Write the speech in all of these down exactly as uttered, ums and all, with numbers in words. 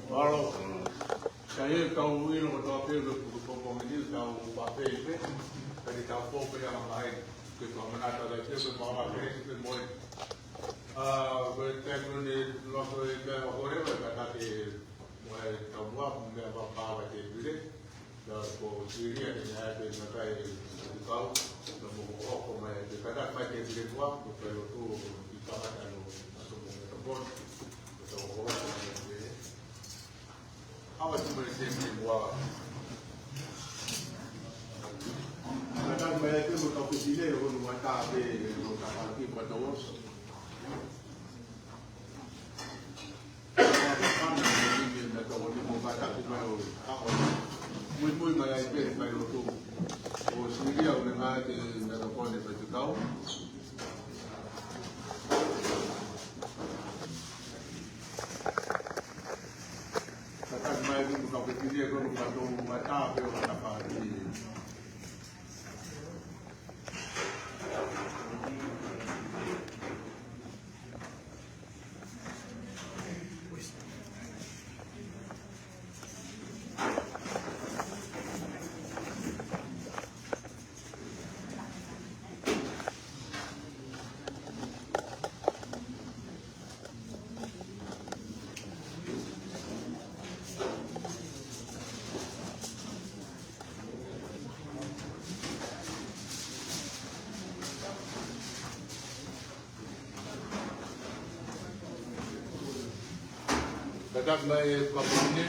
Mālō. Ka ʻi he tau ʻilo ko tau pē ko ko ko ni tau pape pe. Ka ni tau pō pe a mai ke tau manatu ai pe pe pā pe pe moe. A, ko e tēkoni loto e pē o kore o e kata ke mo e tau mua mo e pā pā te pile. Ka ko Siria ni ʻa e pē na kai e kau na mo ko ko mai te kata mai te pile mua ko e lotu i kamata no a so mo e tokon. Ko tau ko ko mai te pile. Hawa tu mai te pile mua. Kata mai te mo tau pile o no mata pe no tau ki pa tau. Kata mai e kapiteni.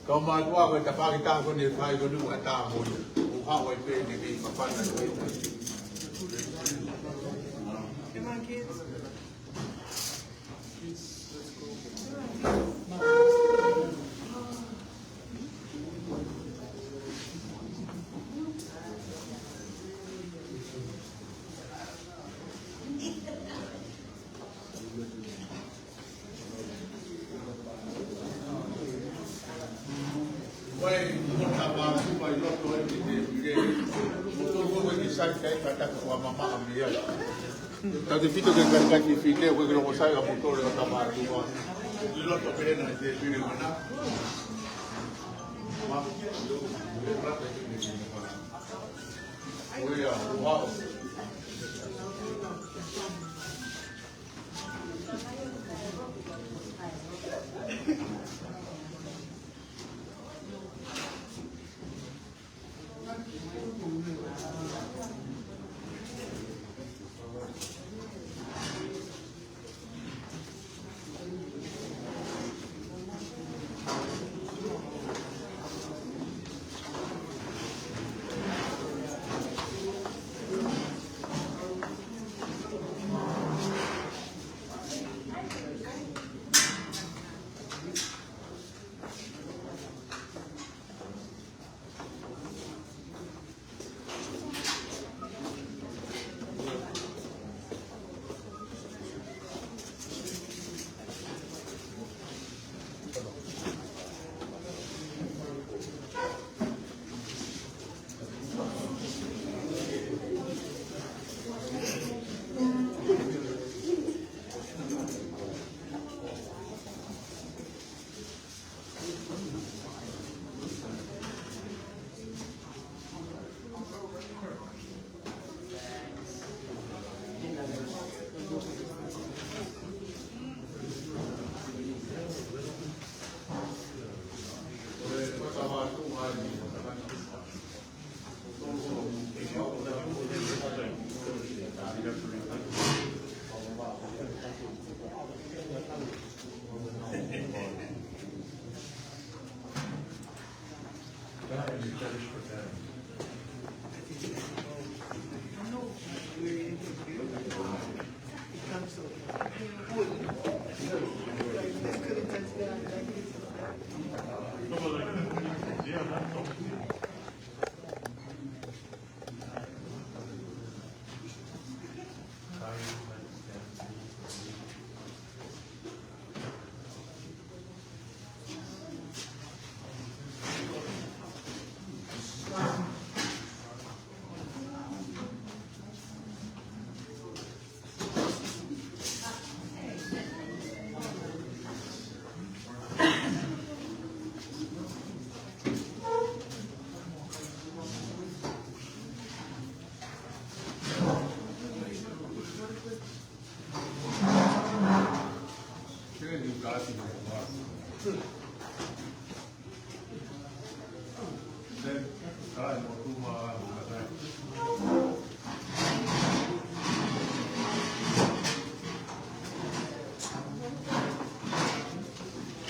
Tau mātuʻa ko e tafaʻaki taha ko eni ʻe fai ko eni ʻa e tā mo ia. ʻO haʻu ai pē ʻene kei māfana ko ia. Come on, kids. Ko e, ko e tama tuʻu mai loto e ki te pire. Ko e, ko e, ko e ki sai kai ka taku kua mama a mia. Tautefito ke karikai fefine, ko e ki loko sai ka mutole o tama tuʻu mai. Ki loto pē na te pire mana. Ma, ko ia, ʻo haʻu.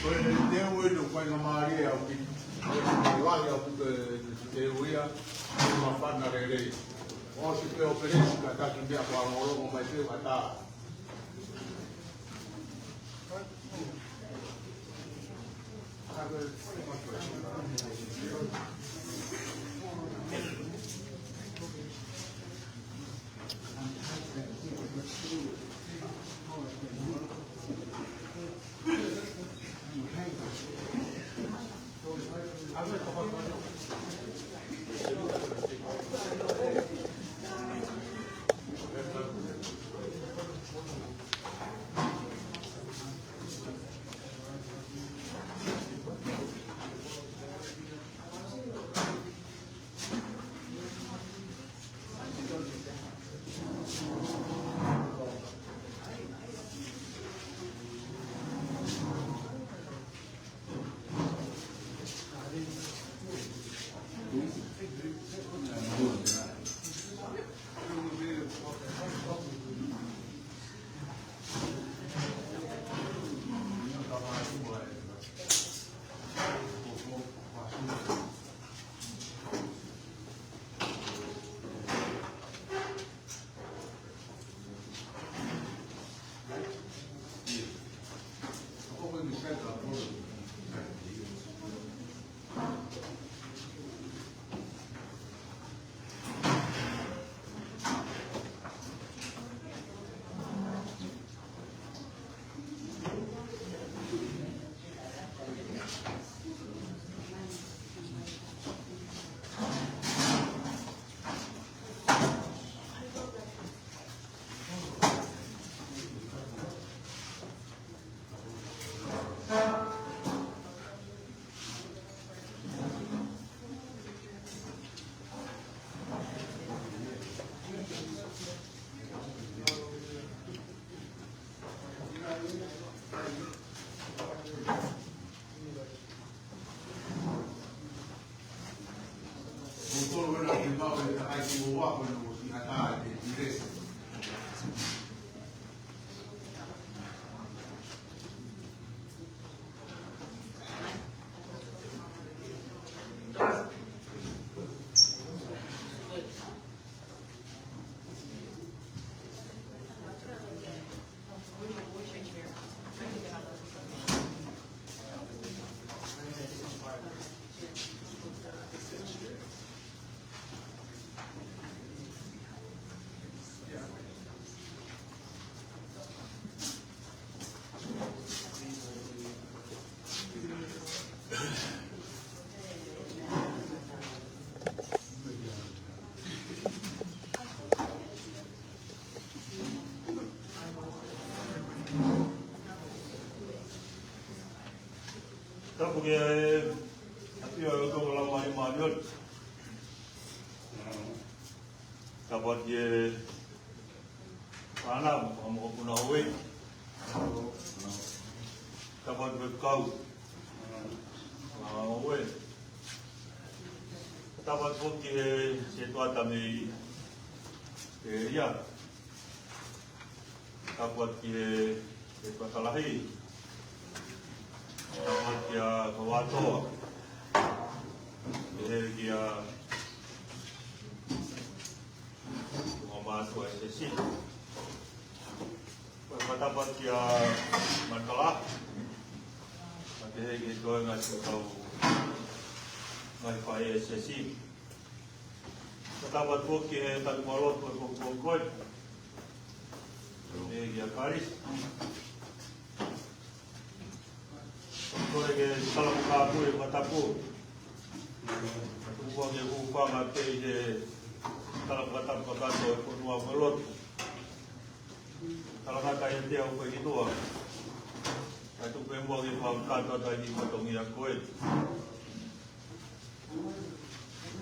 Ko e teu ʻi he faingamālie ʻaupito. Ko e lahi ʻaupito e teu ia, ʻo māfana lelei. ʻOsi pē ʻo pelesi ka taki meʻa ko e longolongo mai pē ka tā. Tapu ki he ʻafio ʻa e ʻOtua ʻoku lau mai māʻoniʻoni. Tapu ki he fānau, mo e mokopuna ʻo e. Tapu ki he kau ʻa e. Tapu foki ki he setuata mei ʻElia. Tapu ki he, he Patalahi. Tapu kia Kawatoa. Pehē kia Tuʻa Mātua ʻi he siasi. Ko e tapu kia Matala. Pehē ki he toenga ʻo e kau ngaahi fai ʻi he siasi. Ko e tapu foki ki he tangata lotu ʻo e pongipongi ko eni. Pehē kia Kalisi. Ko e ke tala mo kāpui ʻo e tapu. Tuku ke hūfanga pē ʻi he tala mo kāpui kakato ʻo e fonua mo e lotu. Talangata ʻiate au ko e ʻOtua. Kae tuku pē muʻa ke fakakakato atu ʻa e kiʻi fatongia ko eni.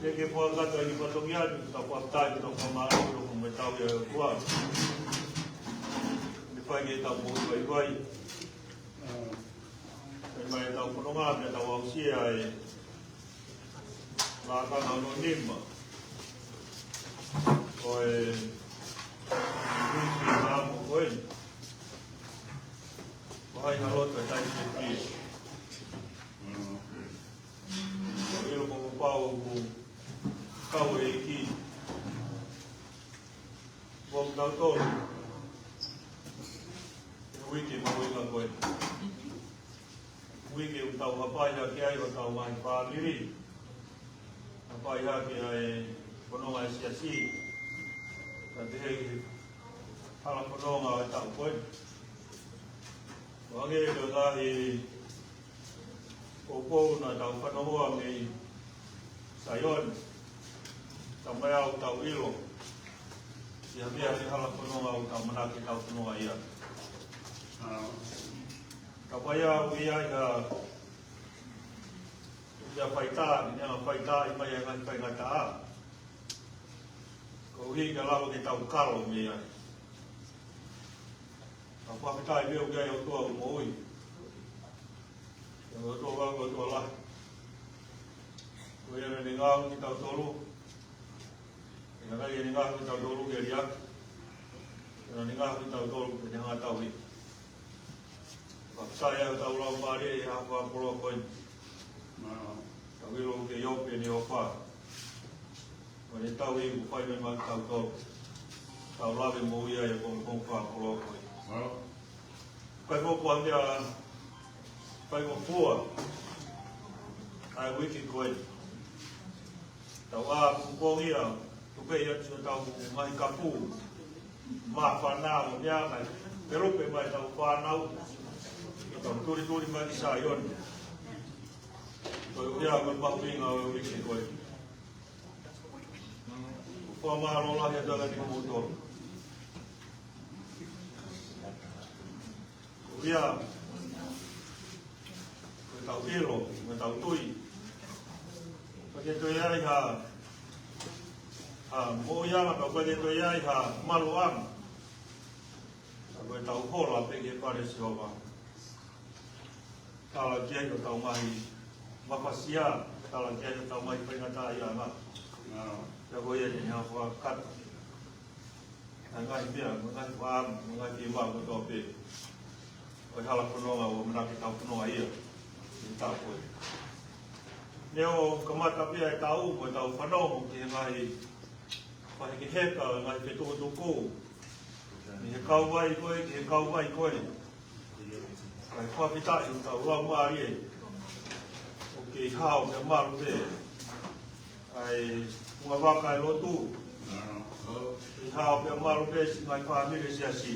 Ke ke fakakakato ʻa e kiʻi fatongia ni, tau fakafetaʻi, tau fakamālō, tau fakamālō ʻi he ʻOtua. Ke fai ke tau moʻui vaivai. Fai mai ʻetau fononga, ke tau aʻusia e lakanga hono nima ʻo e uike maʻaku ko eni. Ko hai ha lotu ʻe taʻi ke pia. Ko e ʻilo ko e pau ʻoku kau e ʻEiki. Ko kitautolu. Ko e uike mahuʻinga ko eni. Uike ʻoku tau hapai hake ai hotau ngaahi fāmili. Hapai hake ai e fononga ʻa e siasi. Kae pehē ki he hala fononga ʻo e taʻu ko eni. ʻO hangē ko e ngaahi poupou naʻa tau fanongoa mei Saione. Talamai ʻoku tau ʻilo ʻi ha meʻa he hala fononga ʻoku tau ʻamanaki ke tau fononga ai. Ka ʻoku ʻi ai ʻa e, ʻi ai ʻa e faitā, ʻi ai ʻa e faitā, ʻi mai ʻa e ngaahi faingataʻa. Koeʻuhi ka lava ke tau kalo mei ai. Ka fakafetaʻi pē ʻoku ʻi ai e ʻOtua ʻoku moʻui. Ko e ʻOtua ʻoku, ko e ʻOtua lahi. Ko ia naʻa ne ngaohi kitautolu. Naʻe ʻikai ke ne ngaohi kitautolu ke liʻaki. Naʻa ne ngaohi kitautolu ke ne hanga ʻo tauhi. Fakafetaʻi ʻa hotau laumālie ʻi he ʻaho fakalotolahi ko eni. Tau ʻilo ʻoku kei ope ʻene ʻofa. Ko ʻene tauhi ʻoku fai mai maʻa kitautolu. Tau lave mo ia ʻi he pongipongi fakalotolahi ko eni. Kae ʻoua kuo meʻa Fai mo fua ʻa e uike ko eni. Tau ʻā pongipongi ʻo tuku pē ʻetau ngaahi kapu māfana ʻo meʻa mai, pea lupe mai ʻetau fānau, ʻo tau tulituli mai ki Saione. Ko ia ko e mahuʻinga ʻo e uike ko eni. Fakamālō lahi atu kiate kimoutolu. Ko ia, ko ʻetau ʻilo, ko ʻetau tui, ʻoku ʻikai ke toe ʻi ai ha, ha moʻuiʻanga, pea ʻoku ʻikai ke toe ʻi ai ha maluʻanga. Ka ko ʻetau hola pē ki he fale ʻo Sihova. Tala ki ai hotau ngaahi mafasia, tala ki ai hotau ngaahi faingataʻaʻiʻanga. Pea ko ia te ne hanga ʻo fakakakato ʻa e ngaahi meʻa, mo e ngaahi fānau, mo e ngaahi fiemaʻu kotoa pē ʻo e hala fononga, ʻoku ʻamanaki ke tau fononga ai ʻi he taʻu ko eni. Neongo ʻoku kamata pē ʻa e taʻu, mo ʻetau fanongo ki he ngaahi fakahekeheka, ngaahi fetukutuku, mei he kauvai ko ē ki he kauvai ko ē. Kae fakafetaʻi hotau laumālie ʻoku kei hao pea malu pē ʻa e ngaahi vaka ʻo e lotu. Kei hao pea malu pē siʻi ngaahi fāmili ʻo e siasi.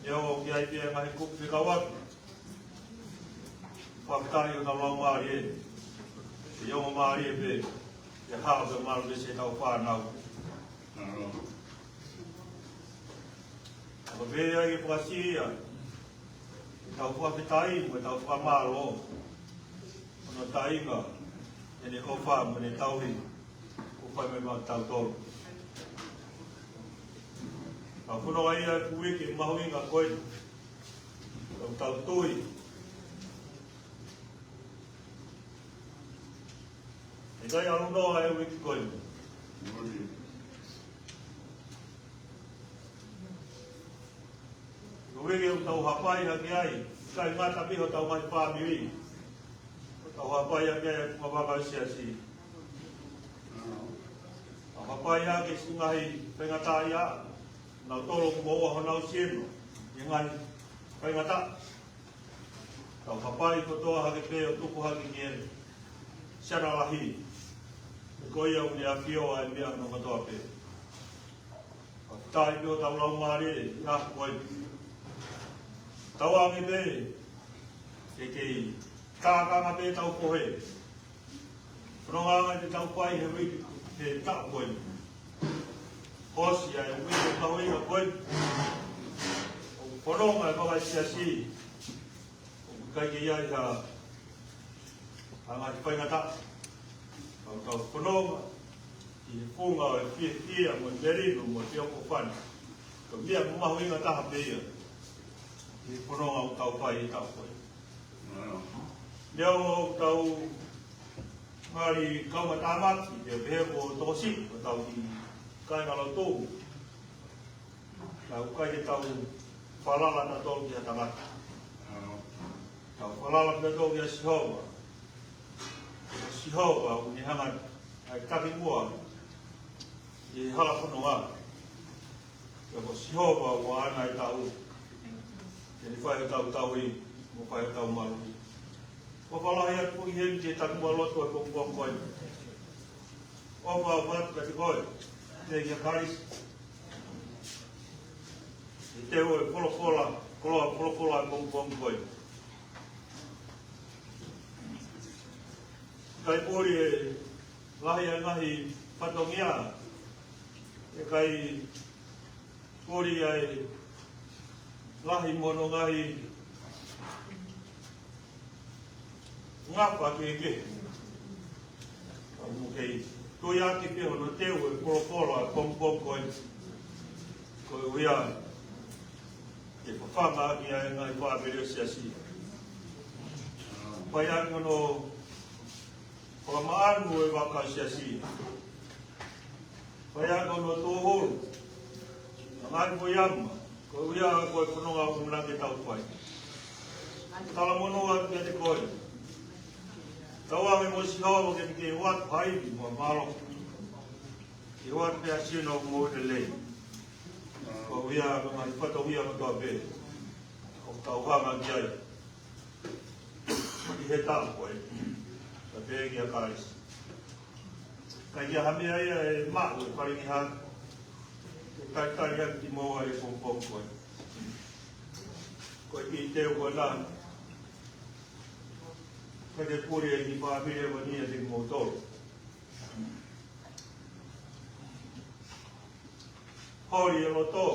Neongo ʻoku ʻi ai pē ngaahi kupu fekauʻaki, fakafetaʻi hotau laumālie ʻoku kei ongo mālie pē, kei hao pea malu pē siʻetau fānau. Ka pehē ai ke fakasio ʻetau fakafetaʻi mo ʻetau fakamālō, ʻo ne taʻinga ʻene ʻofa mo ʻene tauhi kuo fai mai maʻatautolu. Ka fononga ia ʻi he uike mahuʻinga ko eni, ʻoku tau tui ʻe ʻikai ʻalu noa ʻa e uike ko eni. Ko e uike ʻoku tau hapai hake ai, ʻikai ngata pē hotau ngaahi fāmili, ʻoku tau hapai hake ai ʻa e ngaahi vaka ʻo e siasi. Tau hapai hake siʻi ngaahi faingataʻaʻia, nautolu ʻoku moʻua honau sino ʻi he ngaahi faingataʻa. Tau hapai kotoa hake pē ʻo tuku hake ki he Siana Lahi. He ko ia ʻoku ne ʻafioʻi ʻa e meʻa hono kotoa pē. Fakafetaʻi pē hotau laumālie ʻi he ʻaho ko eni. Tauange pē ke kei tākanga pē ʻetau pohe. Fononga ange te tau fai he uike, he taʻu ko eni. Hoko ʻa e uike mahuʻinga ko eni. ʻOku fononga e vaka ʻo e siasi, ʻoku ʻikai ke ʻi ai ha, ha ngaahi faingataʻa. Ka ʻoku tau fononga ʻi he funga ʻo e fiefia mo e melino mo e feʻofoʻofani. Ko e meʻa mahuʻinga taha pē ia ʻi he fononga ʻoku tau fai he taʻu ko eni. Neongo ʻoku tau ngali kaumatāmaki, pea pehē kuo tokosiʻi hotau kiʻi kāingalotu, ka ʻoku ʻikai ke tau falala nautolu ki ha tangata. Tau falala pē nautolu kia Sihova. Ko Sihova ʻoku ne hanga ʻo taki muʻa ʻi he hala fononga. Pea ko Sihova ʻoku ʻaʻana e taʻu ke ne fai hotau tauhi mo fai hotau maluʻi. ʻOfa lahi atu ki heni ki he takimuʻa lotu ʻo e pongipongi ko eni. ʻOfa, ʻofa atu kiate koe, ʻEiki Kalisi, ʻi he teu ʻo e folofola, koloa folofola ʻo e pongipongi ko eni. ʻIkai puli e lahi ʻa e ngaahi fatongia, ʻikai puli ʻa e lahi mo hono ngaahi ngafa kehekehe. Ka ʻoku kei tuiaki pē hono teu ʻo e folofola ʻo e pongipongi ko eni, koeʻuhi ke fafanga ʻaki ʻa e ngaahi fāmili ʻo e siasi. Fai ʻaki hono fakamaʻanu ʻo e vaka ʻo e siasi. Fai ʻaki hono tōholo ʻa e ngaahi foʻi ama, koeʻuhi ko e fononga ʻoku ʻamanaki ke tau fai. Talamonū atu kiate koe. Tauange mo Sihova ke ne kei ʻoatu ha ivi mo ha mālohi. Kei ʻoatu pē ha sino moʻui lelei. Koeʻuhi ko e ngaahi fatongia kotoa pē ʻoku tau hanga ki ai. he taʻu ko ē. Ka pehē kia Kalisi, ʻikai ha meʻa ia ʻe maʻu ʻe Palekihā ke talitali ʻaki kimoua he pongipongi ko ē. Ko e kiʻi teu ko ena, ʻikai ke puli ʻe he kiʻi fāmili ʻe ua ni ʻiate kimoutolu. Holi e loto,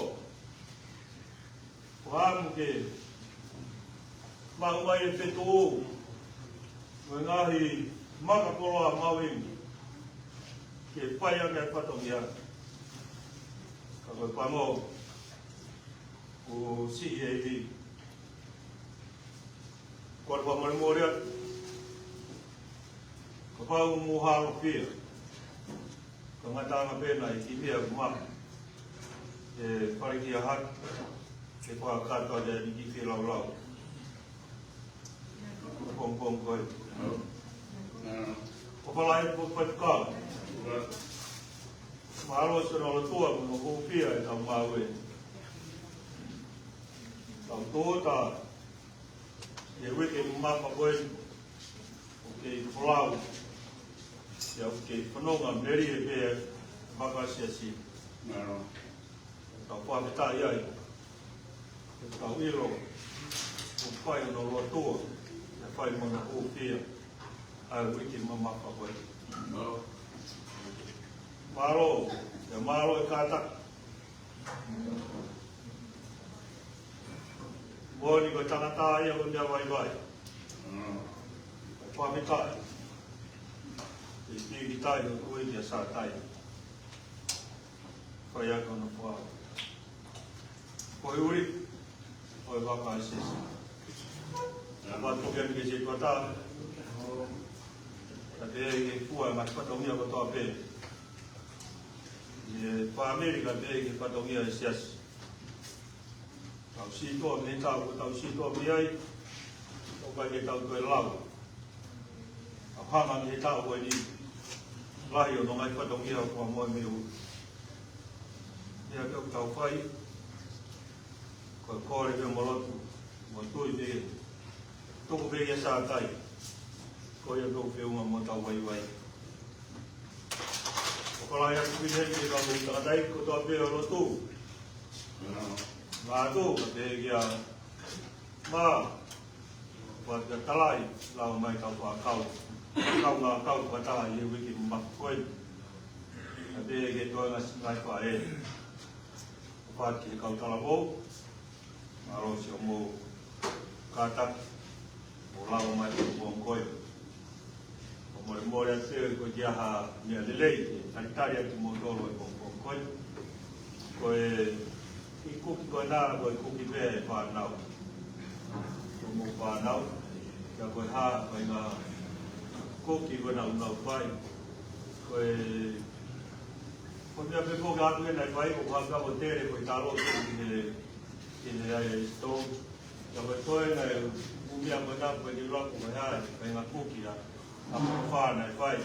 ʻo haʻu ke maʻu mai e fetuʻu mo e ngaahi makakoloa mahuʻinga ke fai ʻaki e fatongia. Ka ko e pango ʻoku siʻi e ivi. Ko e fakamolemole atu, kapau ʻoku mou hālofia, ko e ngataʻanga pē ena ʻi he kiʻi meʻa ʻoku maʻu ʻe Palekihā ke fakakakato ʻaki e kiʻi feilaulau pongipongi ko ē. ʻOfa lahi atu Faifekau. Mālō siʻono lotua mo hono hūfia ʻetau ngāue. Tau tō atu ʻi he uike mamafa ko eni, ʻoku kei folau, pea ʻoku kei fononga melie pē maka siasi. Tau fakafetaʻi ai, he tau ʻilo ʻoku fai hono lotua, pea fai mo hono hūfia ʻa e uike mamafa ko eni. Mālō, pea mālō e kātaki. Moʻoni ko e tangata ia ko e meʻa vaivai. Fakafetaʻi. ʻI he pīkitai ʻo e uike ʻa Sātai. Fai ʻaki hono fua. Ko e ʻuli ʻo e vaka ʻa Sīsū. Naʻa patu ke ke se tuata. Ka te ke fua e ngaahi fatongia kotoa pē ʻi he fāmili, ka te ke fatongia e siasi. Tau sītuʻa mei he taʻu ʻoku tau sītuʻa mei ai, ʻoku ʻikai ke tau toe lau. Tau hanga mei he taʻu ko eni, lahi hono ngaahi fatongia ʻoku ʻamoe mei ʻolunga. Meʻa pē ʻoku tau fai, ko e kole pē mo lotu, mo tui pē, tuku pē ia Sātai. Ko ia ʻoku feʻunga mo hotau vaivai. ʻOfa lahi atu ki he kau tangataʻeiki kotoa pē ʻo lotu. Ngā atu, ka te kia mā, ʻofa ke talai, lau mai kau fakakau. Kau ngā kau fakataha ʻi he uike mamafa ko eni. Ka te ke toe ngasi ngai faʻē. ʻOfa ki he kau talavou, mālō siʻomou kātaki, ʻo lava mai ki he pongipongi ko ē. Fakamolemole atu ē, ʻoku ʻikai ha meʻa lelei ke talitali ʻaki kimoutolu he pongipongi ko ē. Ko e kiʻi kuki ko ena, ko e kuki pē ʻa e fānau. Ko hoʻomou fānau, pea ko e hā, ko e ngaahi kuki ko ena ʻoku nau fai. Ko e, ko e meʻa pē ko ē ʻoku ʻi ai ʻena ʻi fai, ko e hā ka ko e tele, ko e talo, ko e ʻi he, ʻi he ʻai e sitoa. Ka ko e toenga e ʻū meʻa ko ena, ko e kiʻi lapu, ko e hā, ko e ngaahi kuki ʻa, ʻa e fānau ʻi fai.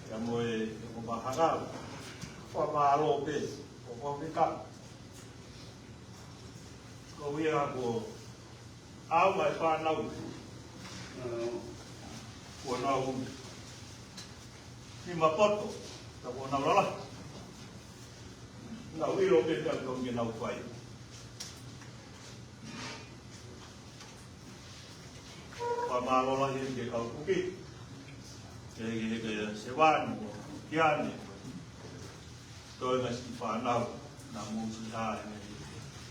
Ka mo e, ko e mahanga. Fakamālō pē, ko e fakafetaʻi. Ko ia ko ʻAu mai fānau. Kuo nau nima poto, ka kuo nau lala. Nau ʻilo pē ka tau ke nau fai. Fakamālō lahi ki he kau kuki. Ke, ke, ke, Sevani, Kiane. Toe ngaahi siʻi fānau, naʻa mou siʻi ʻā ʻi he,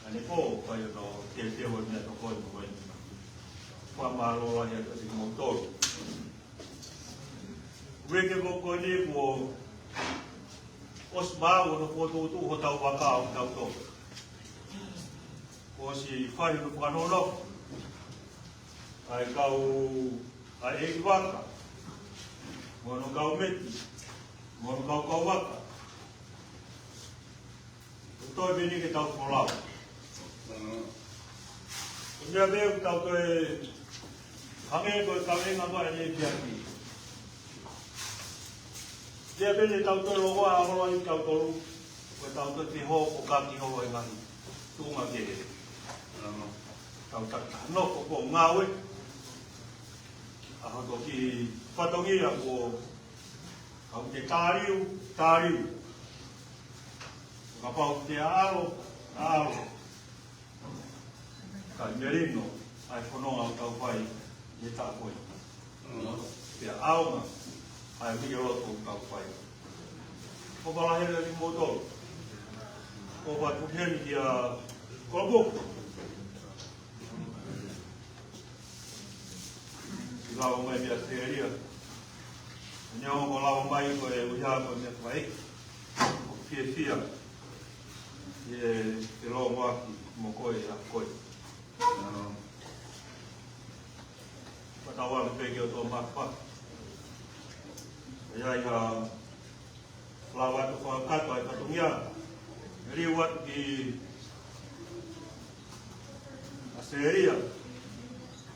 ʻa e pō, fai hono teuteu ʻo e meʻatokoni ko eni. Fakamālō lahi atu kiate kimoutolu. Uike ko eni kuo ʻosi maʻu hono fokotuʻutuʻu hotau vaka ʻo tautolu. Kuo ʻosi fai hono fakanonofo ʻa e kau, ʻa e ʻeikivaka, mo hono kau meti, mo hono kau kauvaka. ʻOku toe pē eni ke tau folau. Ko e meʻa pē ʻoku tau toe hangē ko e kavenga ko eni ʻi he ʻapi. Meʻa pē eni tau toe longoaʻa holo ai tautolu, ko e tau toe fehokokaki holo e ngaahi tuʻunga kehe. Tau takitaha nofo ko e ngāue. ʻA hoto kiʻi fatongia ko au te tāliu, tāliu. Kapau te ʻalu, ʻalu. Ka melino ʻa e fononga ʻoku tau fai ʻi he taʻu ko ē. Pea ʻaonga ʻa e meʻa ʻoku tau fai. Ko Palahele ni moto. Ko Patuheni kia Kolobuku. Lava mai mei ʻAositelēlia. Neongo ko e lava mai ko e ʻuhinga ko e meʻa fai. ʻOku fiefia ʻi he, ke longoaʻaki mo koe ʻa koe. Ka tau ʻalu pē ki hoto mapa. ʻA ia ʻi ha lava atu fakakakato ʻa e fatongia. Liu atu ki ʻAositelēlia.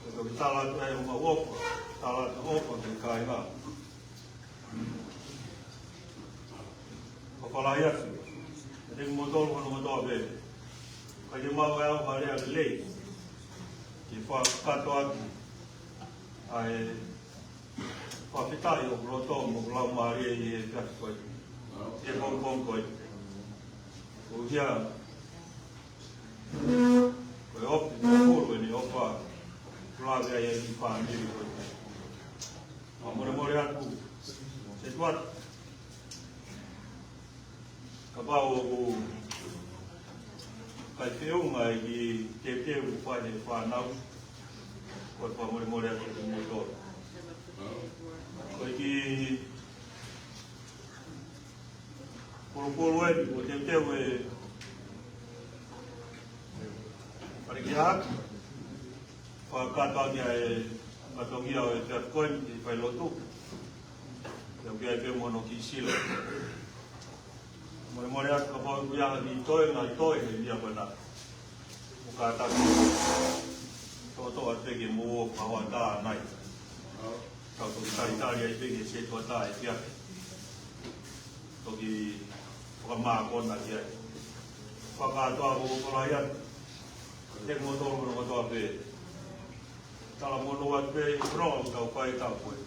Ko e toki tala atu ai ʻo mau ʻofa, tala atu ʻofa ki he kāinga. Ko e fālahi atu. Te u moto, mono moto pē. Ka te mau e au fale a lei. Ke fakakakato atu ʻa e fakafetaʻi ʻoku loto mo ʻoku laumālie ʻi he efiafi ko eni. ʻI he pongipongi ko eni. Ko ia, ko e ʻofa, ko e ʻofa, ko e ʻofa, ko e lave ai ʻa e fāmili ko eni. Fakamolemole atu, se tuat. Kapau ʻoku ʻikai feʻunga ʻa e kiʻi teuteu ʻoku fai ʻe he fānau, ko e fakamolemole atu kiate kimoutolu. Ko e kiʻi polopolo eni, ko e teuteu ʻe Palikia. Fakakakato ʻa e fatongia ʻo e efiafi ko eni, ʻi he fai lotu. Te u ʻai pē mo hono kiʻi sila. Molemole atu kapau ʻoku ʻi ai ha toe, ngaahi toe he meʻa ko ena. ʻOku kātaki. Toʻotoʻo atu pē ke mou ō fakahoa tā nai. Kau toki talitali ai pē ki he setuata ʻa e efiafi. Toki fakamākona ki ai. Fakakātoa ko e fālahi atu. Te u moto, mono moto pē. Tala mono atu pē, rongo ʻoku tau fai ʻi he taʻu ko ē.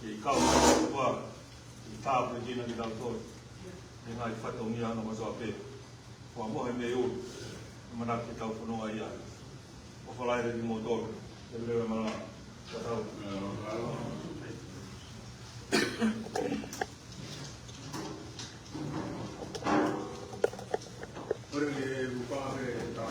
ʻI he kau mai ʻa e ʻOtua, ʻi he tāpuekina kitautolu. ʻI he ngaahi fatongia ʻa hono kotoa pē. Fakamohe mei ʻulu, ʻamanaki ke tau fononga ai. ʻOfa lahi atu kiate kimoutolu, te u lele malanga. Ka tau. Ore ke rupa ke ta.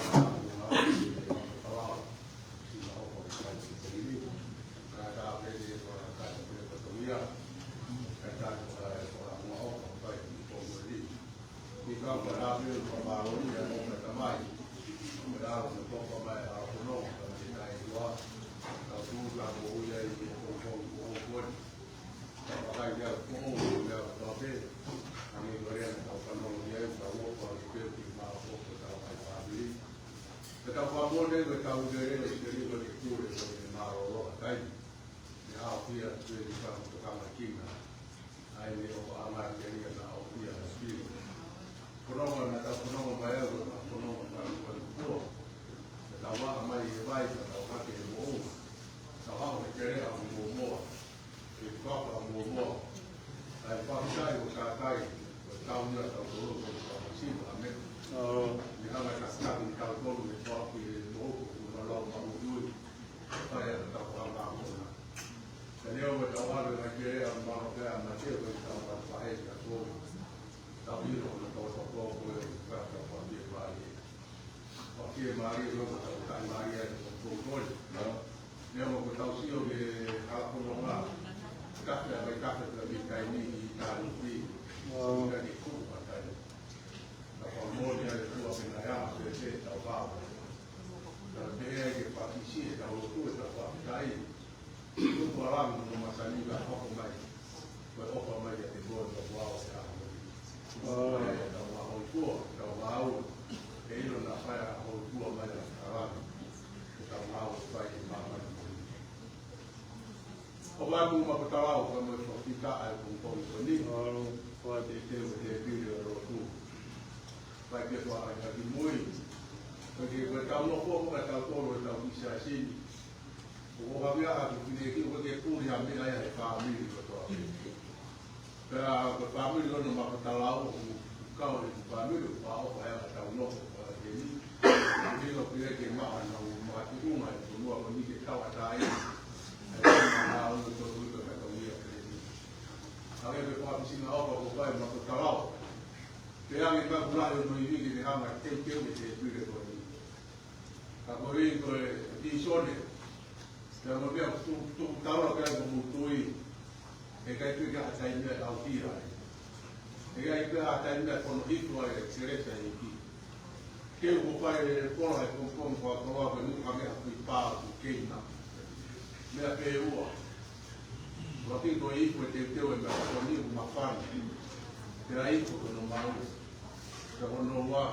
Ni ka ko e lapi ʻo fakamālō ia ʻo Tamai. Ko e ʻaho naʻe toka mai ʻa hono ka me tai ua. Ka tuʻu ka ko ia ʻi he pongipongi ko eni. Ka vakai ia ko ʻo ia ko pē. Ange ko rea na tau fanongo ia ʻi he tau ʻofa ki he pē ki mā ʻofa tau kai pāpili. Ka tau fakamolemole ko e tau lele ʻi he liva ke kule ko e mālōlō ʻa kai. Ni ʻaofia atu e ni ka mo tokanga kina. ʻA ia ʻoku ʻamanaki ke lia na ʻaofia ʻa Sipiritu. Fononga naʻa tau fononga mai au, naʻa fononga mai au, naʻa tau ʻā mai he vai, naʻa tau hake he moʻunga. Naʻa tau hao he keleʻa ʻo Momoa. He papa ʻo Momoa. ʻA e papa kai ʻo kākai, ʻo tau ia tau tolo, ʻo tau siva, ʻameni. Ni hanga ka sika ni tau tolo, ni tau ki he moʻunga, ʻo na lau maʻu tui. Ka ia naʻa tau hanga ʻo na. Ka leo ʻo tau ʻave mai ke ʻa mano ke ʻa mate ʻo tau ʻa pahe ka tō. Tau ʻilo ʻo tau tau tō ko e ka tau pāpie pahe. Pāpie mālie ʻo tau kai mālie ʻo tau tō. Leo ʻo tau sio ke hala kono ngā. Kafe a mai kafe ka mi kai ni i tānu pi. Ka ni kuku ka kai. Ka pa mōni a le kua pena ia, pe pe tau pāpie. Ka pehē ke pāpisi e tau lotu e tau pāpie. Tupu ʻa langi mo masani ka hoko mai. Ko e ʻofa mai ʻa te koe ka ʻoku ʻi ai e ʻaho ni. Ko e tau ʻaho i kua, tau ʻaho. Ke ʻilo naʻa fai ʻaho i kua mai ʻa langi. Ko e tau ʻaho fai e māmani. ʻOku ʻaku ma ko tau ʻaho ka mo e fakita ai ko ko ko ni. Ko e te te o te pili o lotu. Fai ke fai ka ki mui. Ko e ke ko e tau nofo ka tau tolo e tau ki siasini. ʻOku ʻikai ke ʻi ai ha kiʻi fili ʻe kiʻi ʻoku ke puli ha meʻa ia he fāmili kotoa. Pea ko e fāmili ʻo Makatalau ʻoku kau he fāmili ʻoku pau ʻa e ʻakau nofo ʻa e keni. Hilo pē ke maʻa nau makatuʻunga e fonua ko eni ke tauʻatāina. ʻE maʻa ʻo tō ui ka tau ia keni. Hangē pē ko e fakaʻosinga ʻoku ʻofa ʻa Makatalau. Pea hangē mai kula he ono ivi ke ne hanga teuteu e tēpile ko eni. Ka ko e ko e ʻi Sone. Pea mo e meʻa tu, tu taula pea ko mutui. ʻE ʻikai pē ke ʻi ai ha taimi ia ʻe ʻauhia ai. ʻE ʻikai pē ha taimi ia ʻe fono hifo ai e kelesi ʻa e ʻEiki. Ke u ko fai e kola e pongipongi ko e kola ko e nuka meʻa kui pā ku keina. Meʻa pē ua. Laki ko e ipu e teuteu e meʻa ko ni ʻoku mafana. Pea ipu ko hono maau. Pea ko hono ua.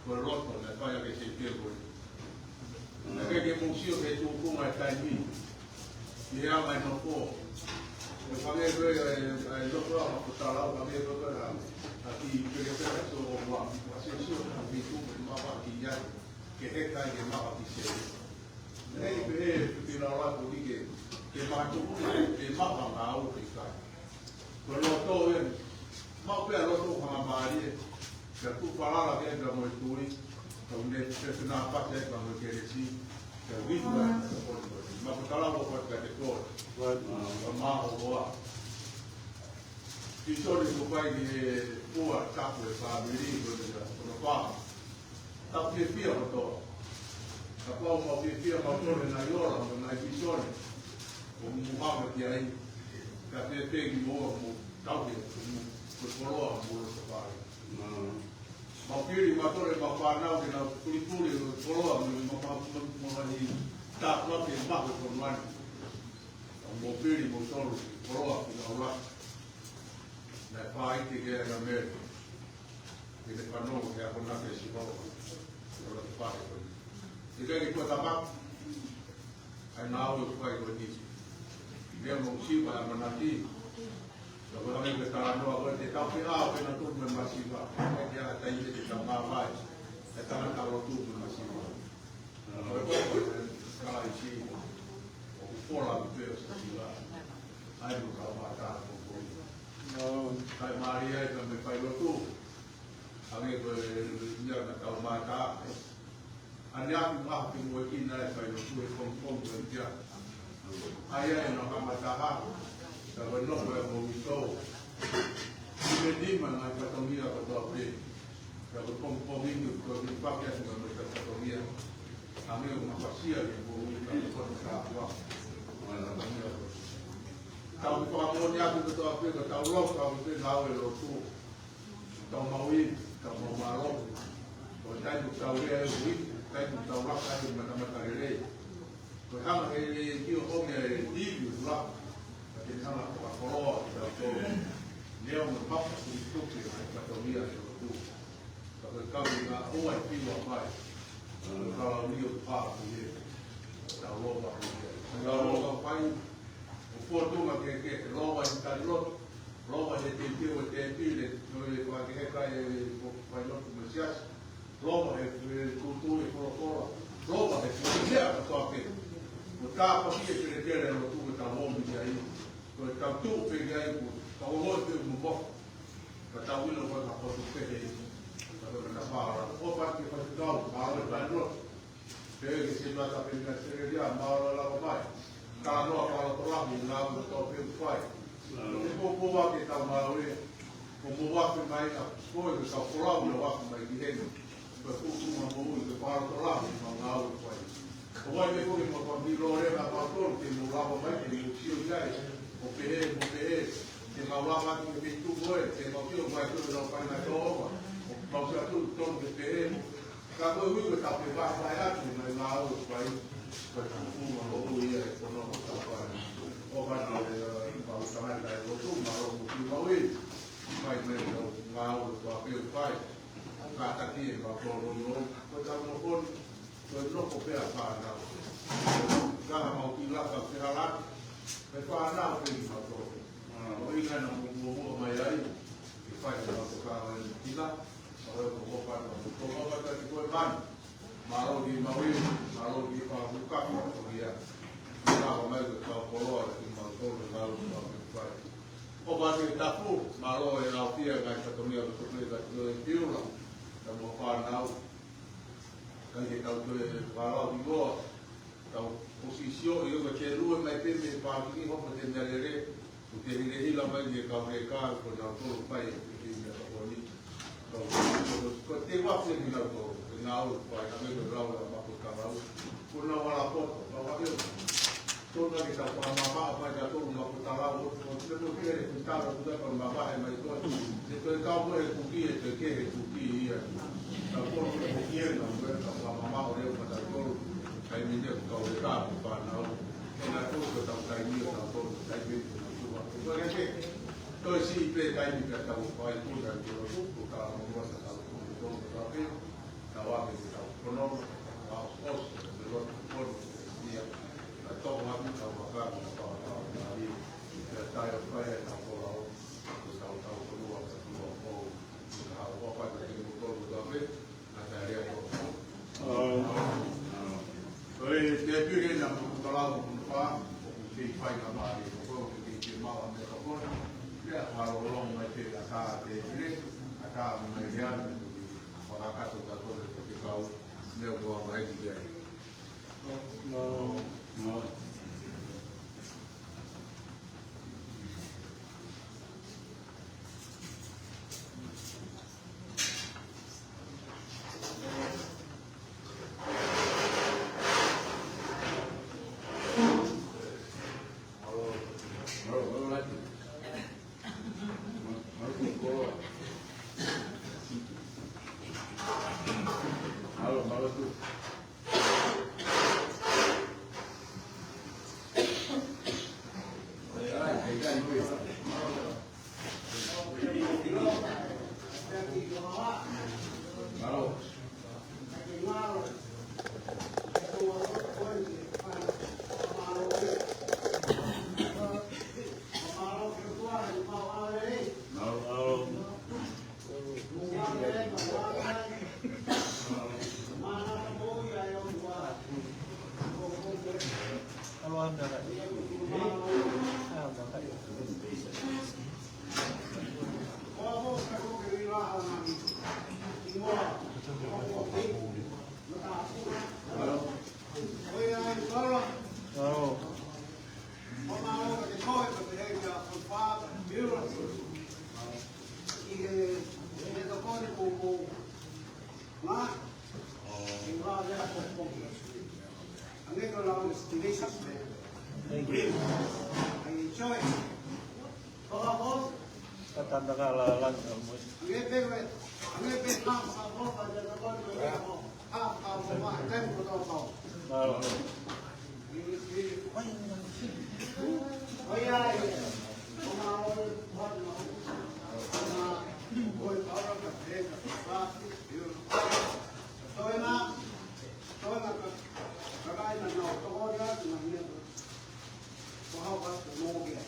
Ko e loto, naʻe fai ʻaki e teuteu ko ē. Naʻe ʻikai ke mou sio ki he tuʻunga e taimi. ʻI he anga e nofo. ʻE fangē ko e, ʻa e, ʻa e nofo ʻa Makatalau, fangē ko e, ʻa, ʻa ki pele pele so o wa, ʻa sio sio, ʻa ki tuʻu, ke mava ki ai, ke heka ai, ke mava ki se. Nei pe e, pe la la ko ni ke, ke matu, ke mava ngāue ke kai. Ko e loto ē, maʻu pē ʻa e loto fakamālie, ke tuʻu falala ke ka mo e tui, ka u ne te te nā pate ka mo e kelesi, ke u hitu ʻa e koni koni. Makatalau ʻoku ʻikai te koni. Ka mā ʻo hoa. ʻI Sone ko fai ki he pua tapu e fāmili, ko e te ka, ko e pā. Tau fiefia kotoa. Kapau mau fiefia mau tole nai ola, mo nai visone. ʻO mou hanga ki ai. Ka fēfē kimoua mo tau ke mo ko e koloa mo lo sa pai. Mau pili mau tole mau fānau ke nau pulipuli ko e koloa mo mo mo mo mo ni. Ta ko ke ma ko ko mani. Mau pili mau tole koloa ki nau la. Naʻe fai ki ke na me. Ke ne fanongo ke akonaki e Sihova. Ko la te fai ko ni. ʻIkai ke kua tapa. ʻA e ngāue ʻoku fai ko eni. Meʻa mo siva ʻamanaki. Ka ko e hangē ko e talanoa ko e te tau pē ʻao pē na tolu mo e masiva. ʻIkai ke ʻi ai ha taimi te tau māvae. ʻE tangata lotu mo e masiva. Ko e ko e kalaisi. ʻOku fola ʻaupito ʻo sa siva. ʻAi mo tau mātā ko ko. Kai mālie ai ka me fai lotu. Hangē ko e ia na tau mātā. ʻAneafi maha ki muʻa ki nai fai lotu he pongipongi ko e kia. ʻAi ai na kamata ha. Ka ko e nofo e mo mito. Ki me nima nai fatongia kotoa pē. Ka ko e pongipongi ni ko e pake atu na mo e fatongia. Hangē ʻo mafasia ke mo ui ka ko e ka kua. Tau fakamoʻoni atu kotoa pē, ka tau loka atu pē ngāue lotu. Tau maui, tau mau mālō. Ko e taimi ʻoku tau lea ai ui, taimi ʻoku tau laka ai matamata lelei. Ko e hanga he lelei ki o ʻomi e ivi ʻoku laka. Ka te ne hanga fakakoloa ki tau tō. Neo mo mapa kuni tuki ai ka tau ia e lotu. Ka ko e kau i ngā ʻoa e piwa mai. Ko e kau au ni o pā ki he. Tau loa ki he. Tau loa pai. ʻO fōtunga ke ke loa i tali lotu. Loa he teuteu e tēpile, ko e fakaheka e ko fai lotu mo e siasi. Loa he tūtū e kolokola. Loa he tūtū e kolokola. Ko tāpaki e kelekele lotu ko tau ōmi ki ai. Ko tau tū pē ki ai ko tau ōmi pē mo mo. Ka tau ʻilo ko ka potu pē he. Ka ko ka fala. ʻO pati ke pati kau, ka ʻo e tali lotu. Pea ke se mata pē ka se ke ria, mālō e lava mai. Ka noa ka loto lahi, ngā ʻoku tō pē ʻoku fai. Ko te pōpō ake tau mālō e, ko mō wafe mai ka, ko e ka folau na wafe mai ki heni. Ko e pōpō ma mō ui, ko e ka loto lahi, ma ngā ʻoku fai. Ko wai me ko ke ma kua mi lō rea ka pātoro, ke mō lava mai, ke mō sio ki ai. Ko pehē, ko pehē, ke mau lava atu ke peitu koe, ke mau kio koe, ko e lau kai na tō oka. Ko mau sa tu, tonu ke pehē, Ka ko e ui ko e tape vahevahe atu, mai ngā ʻoku fai, ko e tupu ma ʻoku ia e kono ko tau fai. ʻO ka nau e, ʻa, mau tangata e lotu, ma ʻoku ki mau i, fai mai ko ngā ʻoku fai, fai. Ka taki e ma kono no, ko tau no koni, ko e no ko pea fānau. Ka mau ki laka ke hala, e fānau ke i ma kono. ʻO ina na mo mo mo mai ai, ke fai ma ko ka mai kina, ʻo e ko ko fai ma ko ko fai ki ko e manu. Mālō ki maui, mālō ki whakapuka, mālō ki a. ʻAlo e lau pia ngaahi fatongia ʻo e tuku e kati ʻo e piula, ka mo fānau. Ka ke tau toe whālau i ngoa, tau posisio i o ka te lue mai pē mei pākini hopo te mea lele, ko te hile hila mai ni e kau he kā, ko nau tolu pai e ki mea ka poni. Ko te wafu e nau tolu, e nau pai ka me ko lau la mako ka lau, ko nau ala poto, nau ake. Tolu na ke tau whakamamaʻo mai ka tolu mako ka lau, ko te mea ko te he tala, ko te whakamamaʻo mai ko, te ko e kau mo e kuki, e te ke he kuki ia. Tau tolu ke kuki e nau, ko e tau whakamamaʻo leo ka tau tolu, kai mine ko kau e kā, ko whanau. E nā tolu ko tau kai mine, tau tolu, kai mine, ko nau tolu. Ko e ke, Toe siʻi pē taimi pea tau fai puna ki lotu, ko ka mo sa tau puna ki lotu ka pē, tau ake ki tau kono, tau osi, ki lotu kono, ia, ka tau ake tau maka, tau tau tau ia, pea tai o fai e tau kola o, ko tau tau kono, ka tau o, ka tau o fai ka tau kono ka pē, Ko e te pire na mo talau mo pa, ʻoku kei fai ka mali, ko ko ke kei ke mau ame ka ko, ia ka lo lo mai te ka ka te pire, ka ka mai ia, ko ka ka to ka ko te kau, ne ko mai ki ai. No, no. Thank you. I enjoy it. Ka tanda ka la la. Ange pe we, ange pe ka sa ko pa de ko ko ko. Ha, ha, ha, ha, ha, ha, ha, ha. Ko hau atu mo ia.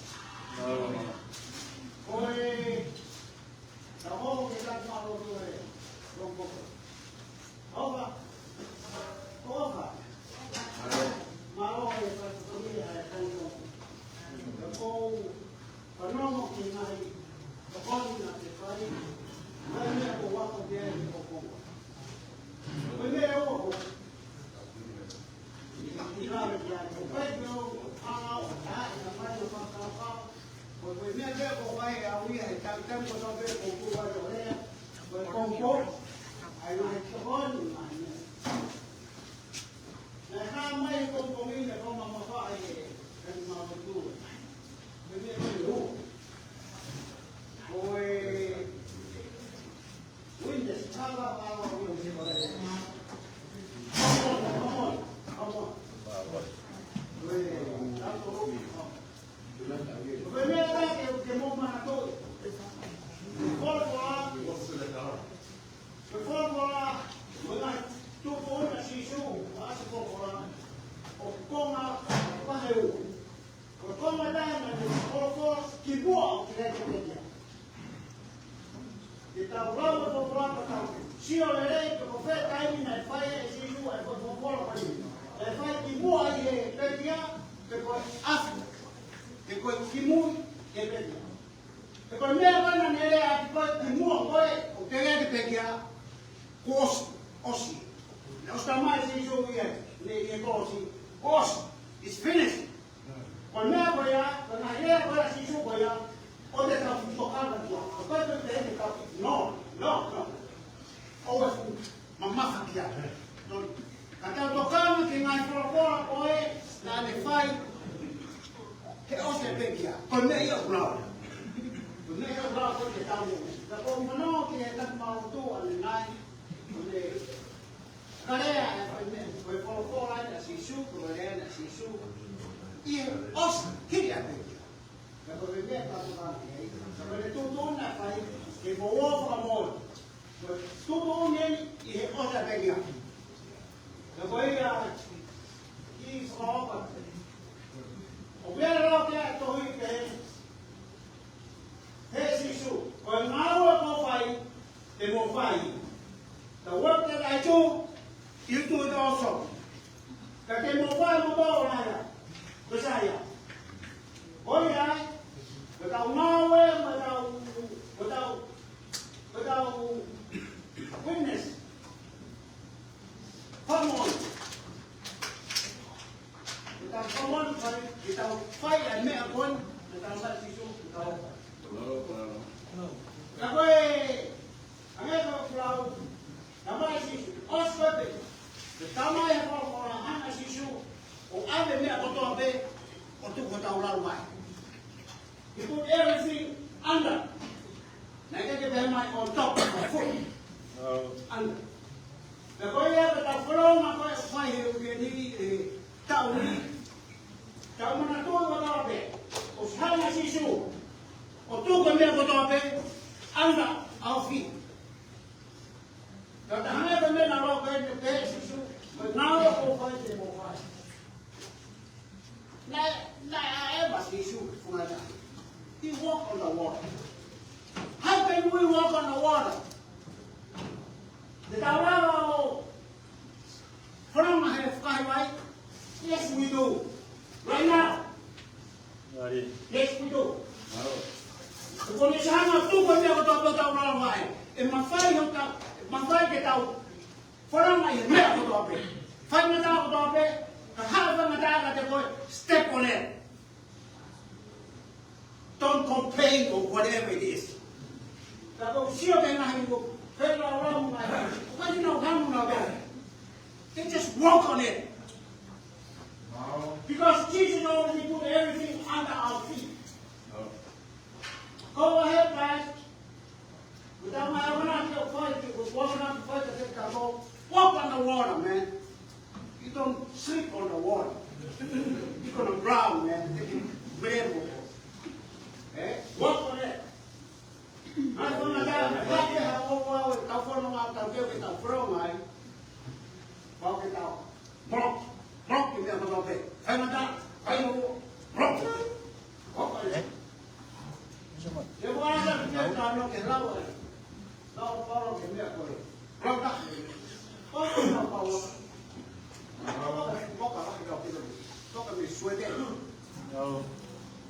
Ko e, ka hoko ke tau malo tu e, longkoko. Oka, oka. Malo e ka tu ia e kai longkoko. Ka ko, ka nomo ki ngai, ka koni na te kai, ngai ia ko wako te ai ko konga. Ko e meʻa ua ko, Windows, how about, how about, come on, come on, come on. Wait, that's all. Ko e meʻa ke, ke mou manatuʻi. Folofola. Ko e folofola, ko e ngaahi tuʻutuʻuni ʻa Sīsū, ʻa e folofola, ʻoku konga pahē ua. Ko e konga taha naʻe folofola ki muʻa ʻo Kilisimasi. Ke tau lau e folofola ka tau sio lelei pe ko fē taimi naʻe fai ai ʻe Sīsū ʻa e folofola ko eni. Naʻe fai ki muʻa ʻi he pekia, pe ko e ʻafu, pe ko e kimui ki he pekia. He ko e meʻa ko ē naʻa ne lea atu ko ē kimuʻa ko ē ʻo teʻeki ke pekia, kuo ʻosi, ʻosi. Naʻe ʻosi talamai ʻe Sīsū ia, ne ia kuo ʻosi, kuo ʻosi. It's finished. Ko e meʻa ko ia, ko e ngaahi lea ko ē ʻa Sīsū ko ia, ʻoua te tau fuʻu tokanga ki ai. Ko e meʻa te tau, no, no, no. ʻOua fuʻu mamafa ki ai. Ka tau tokanga ki he ngaahi folofola ko ē naʻa ne fai, he ʻosi e pekia. Ko e meʻa ia ʻoku lau. Ko e meʻa ia ʻoku lau ko ē ke tau moʻui. Ka ko e mano ki he taki maotu ʻanenai, ko e meʻa, ka lea e, ko e meʻa, ko e folofola ʻa Sīsū, ko e lea ʻa Sīsū. ʻI he ʻosi, hili ʻa e pekia. Ka ko e meʻa ka ko e meʻa, ka ko e tuʻutuʻuni naʻe fai, ke mou ō fakamoʻoni. Ko e tuʻutuʻuni eni ʻi he ʻosi ʻa e pekia. Ka ko ia, ʻi fakaʻofa. ʻOku meʻa lau ki ai e tohi pehē, he Sīsū, ko e ngāue ʻoku ou fai, te mou fai. The work that I do, you do it also. Ka te mou fai mo tau ʻo nai ia. Ko e sai ia. Ko ia ai, ko ʻetau ngāue, ko ʻetau, ko ʻetau, ko ʻetau witness. Come on. Ko ʻetau come on, fai, ko ʻetau fai ʻa e meʻa ko eni, ko ʻetau fai Sīsū, ko ʻetau fai. Ka ko e, ʻa e meʻa ko e lau, talamai ʻe Sīsū, ʻosi pē. Ko e talamai ʻe he folofola ʻa Sīsū, ʻo ʻave meʻa kotoa pē, ʻo tuku hotau lalo mai. He put everything under. Naʻe ʻikai ke pehē mai on top of foot. Under. Pea ko ia ko ʻetau fononga ko ē fai he uike ni, he taʻu ni. Tau manatuʻi kotoa pē. ʻOsi hanga ʻe Sīsū ʻo tuku e meʻa kotoa pē under our feet. Ka ta hanga ko e meʻa naʻe lau ko ē ʻe Sīsū, ko e ngāue ʻoku ou fai te mou fai. Naʻe, naʻe ʻaʻeva Sīsū ki he funga tahi. He walk on the water. How can we walk on the water? Te tau lava ʻo fononga he fukahi vai? Yes, we do. Right now. Yes, we do. Ko ʻene hanga ʻo tuku e meʻa kotoa pē ʻoku tau lava ai. ʻE mafai hotau, ʻe mafai ke tau fononga ʻi he meʻa kotoa pē. Faingataʻa kotoa pē, ka hā e faingataʻa kiate koe, step on it. Don't complain or whatever it is. Ka ʻoku ou sio ki he ngaahi ʻū feilaulau ngaahi, ʻoku ʻikai ke nau hanu na ko. They just walk on it. Because Jesus already put everything under our feet. Go ahead, guys. Without my overnight, you'll fight, you will walk around and fight the devil. Walk on the water, man. You don't sleep on the water. You're gonna drown, man. They can blame you. Eh? Walk on it. Mai ko na ka, ka ke ha o wa o tau fono ma tau ke ke tau fono mai. Pau ke tau. Block. Block ke meʻa kotoa pē. Fai mata. Fai o. Block. Block. Eh? Ke mo ana ke tau no ke lau. Lau pau ke meʻa koe. Lau ta. Pau ke lau pau. Lau pau ke lau ke lau. Toka me suete. Lau.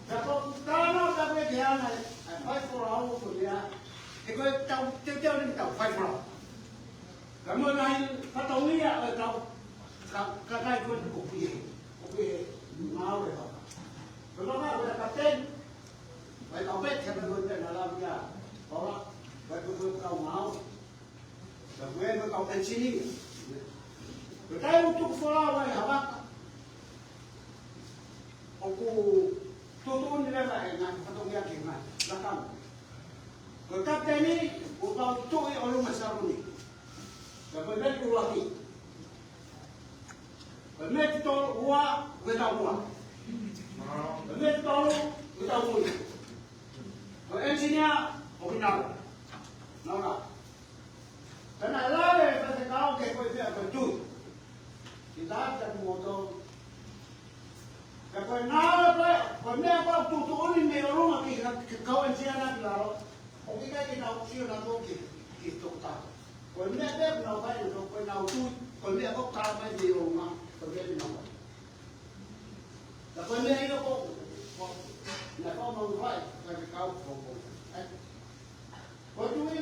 Ka ko tana ka me ke ana. Ai fai fora au ko ia. He ko e tau, te tau ni tau fai fora. Ka mo nai fatongia e tau. Ka, ka kai ko ko pie. Ko pie. Mau e papa. Ko no ka ko ka ten. Vai ka bet ka ko te na la via. Ora. Vai ko ko kau mau. Ka ko e kau engineer. Ko tai mo tuku fora vai havaka. ʻOku tuʻutuʻuni leva e ngaahi fatongia ki he ngaahi lakanga. Ko e kapiteni, ʻoku tau tuʻu ʻi ʻolunga Saloni. Ka ko e meʻa ʻuluaki. Ko e meʻa tolu ua, ko e tau ua. Ko e meʻa tolu, ko e tau ua. Ko e engineer, ʻoku nau. Nau nau. Ka naʻe lave e faifekau ke ko e meʻa ko e tui. Ki tā kia kimoutolu. Ka ko e ngāue ko ē, ko e meʻa ko ē ʻoku tuʻutuʻuni mei ʻolunga ki he, ki he kau engineer ki lalo. ʻOku ʻikai ke nau sio nautolu ki, ki he tokotaha. Ko e meʻa pē ʻoku nau fai, ko e nau tui, ko e meʻa ʻoku talamai mei ʻolunga, ko e meʻa ʻoku nau fai. Ka ko e meʻa ia ko, ko, naʻe fai mo e faifekau ko, ko.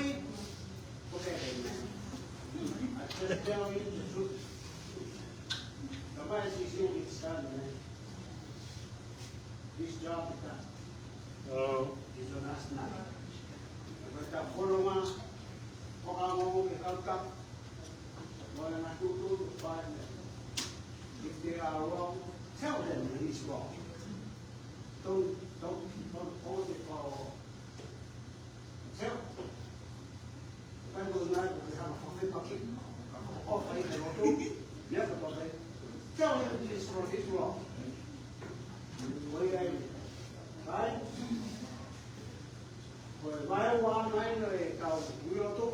Ui, ko e pehē ni. I just tell you the truth. Somebody sees you with son, man. This job is done. Oh. It's on us now. But the follow-up, ko e ongo ke kau ka, mo e ngaahi tūtū, five minutes. If they are wrong, tell them that he's wrong. Don't, don't, don't hold it for himself. Kai ko nai ko ke hanga fafepaki. Ka ko fai ke lotu. Ia ka fai. Tell him this wrong, this wrong. Ko ia ai. Right? Ko e vaeua mai no e kau ui lotu.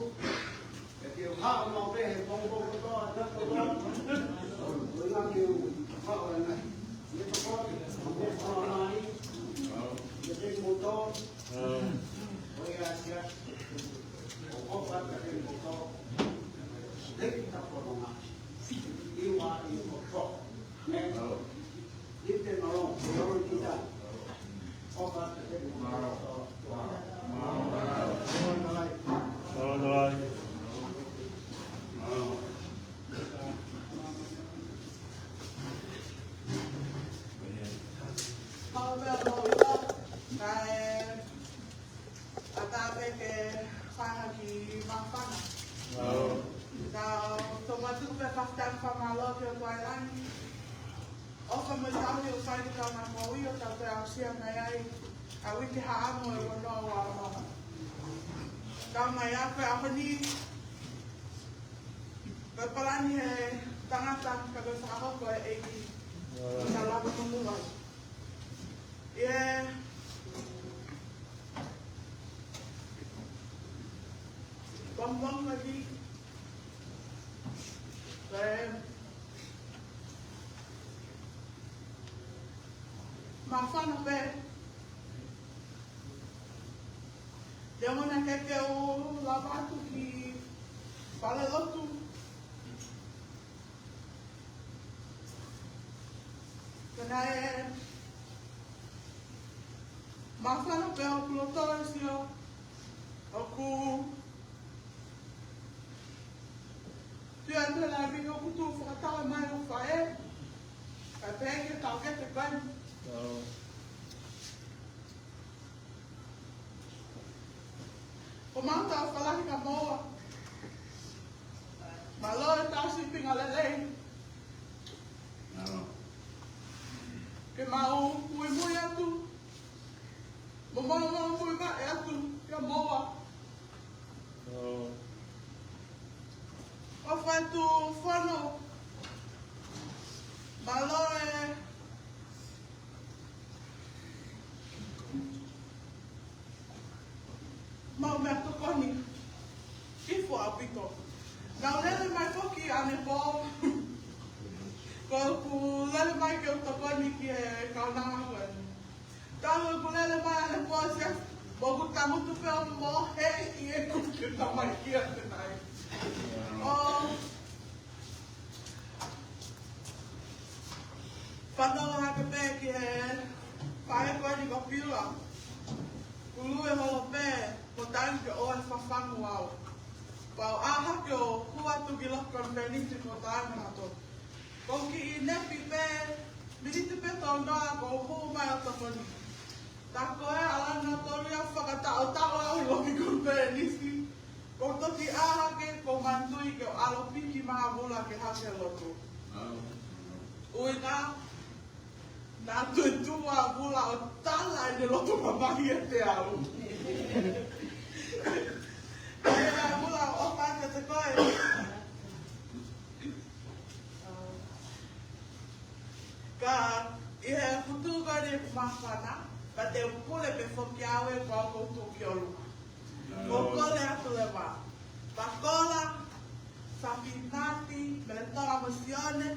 ʻE ke haʻu maʻu pē he pongipongi kotoa, ʻaneafi kotoa. Ko e ngaahi ke u faʻo e ngaahi. Ia toko, ia toko mai. Ia te moto. Ko ia sia. ʻO ʻofa ka te moto. Te ki ta fononga. You are in control. Amen. Leave them alone. They already done. Pau pea mau ila, kae ʻatā pē ke fai ha kiʻi māfana. Tau toki tuku pē fakatapu fakamālō ki he ʻOtua ʻi langi. ʻOfa mo e tauhi ʻoku fai ki he tau ngaahi moʻui ʻo tau toe aʻusia mai ai ʻa e uike haʻamo ʻe ua noa ua ono. Tau mai ʻa e ʻaho ni, ko e palani ʻe he tangata ka ko e fakahoko ʻe he ʻEiki. Tau lava mo muʻa. ʻIo. Bong bong lagi. Ko e māfana pē. Te mona ke ke u lava atu ki fale lotu. Ka naʻe māfana pē ʻoku loto e sio. ʻOku pia atu e laivi ʻoku tuʻu fakatau mai ʻo fai. Ka pehē ke tau ke te kai. Ko mau tau falahi ka moua. Mālō e tau sīpinga lelei. Ke mau muimui atu. Mo mau mau muimui atu kia moua. ʻOfa atu fono. Mālō e mau meʻa tokoni. Ifo ʻaupito. Naʻa ku lele mai foki ʻanepō. Ko ʻeku lele mai ke u tokoni ki he kaunanga ko eni. Ka ʻoku lele mai ʻanepō se, ʻoku tangutu pē ʻo mohe ʻi heʻeku ke tamai kia te nai. ʻO fanongo hake pē ki he faʻē ko eni ko Pila. Kuo lue holo pē, ko tangi ke ʻoua ʻe fafangu au. Pau ʻaha ke u hū atu ki loto konifelenisi ko tangi nato. Ko e kiʻi nepi pē, miniti pē tolu noa ko u hū mai ʻo tokoni. Tā ko e ʻalu naʻa tolu ia fakataʻotaʻo au ʻi loto konifelenisi. Ko u toki ʻā hake, ko u manatuʻi ke u ʻalu piki maʻa Vula ke hake lotu. ʻUhinga, naʻa tuʻu ʻa Vula ʻo tala ʻene loto mamahi ʻiate au. Pea Vula ʻofa atu kiate koe. Ka ʻi he futu ko eni ʻeku māfana, pea te u pule pē foki au ʻe kua ko u tuʻu ki ʻolunga. Ko u kole atu leva. Pakola, Sapinati, Meletona mo Sione,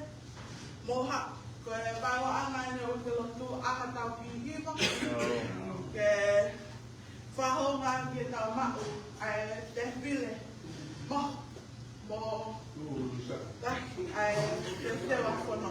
mo ha, ko e vaeua ʻanga ʻene ʻo ke lotu ʻa ha tau ki hiva. Ke faʻahinga ke tau maʻu ʻa e tefile. Mo, mo, taki ʻa e tefile wa fono.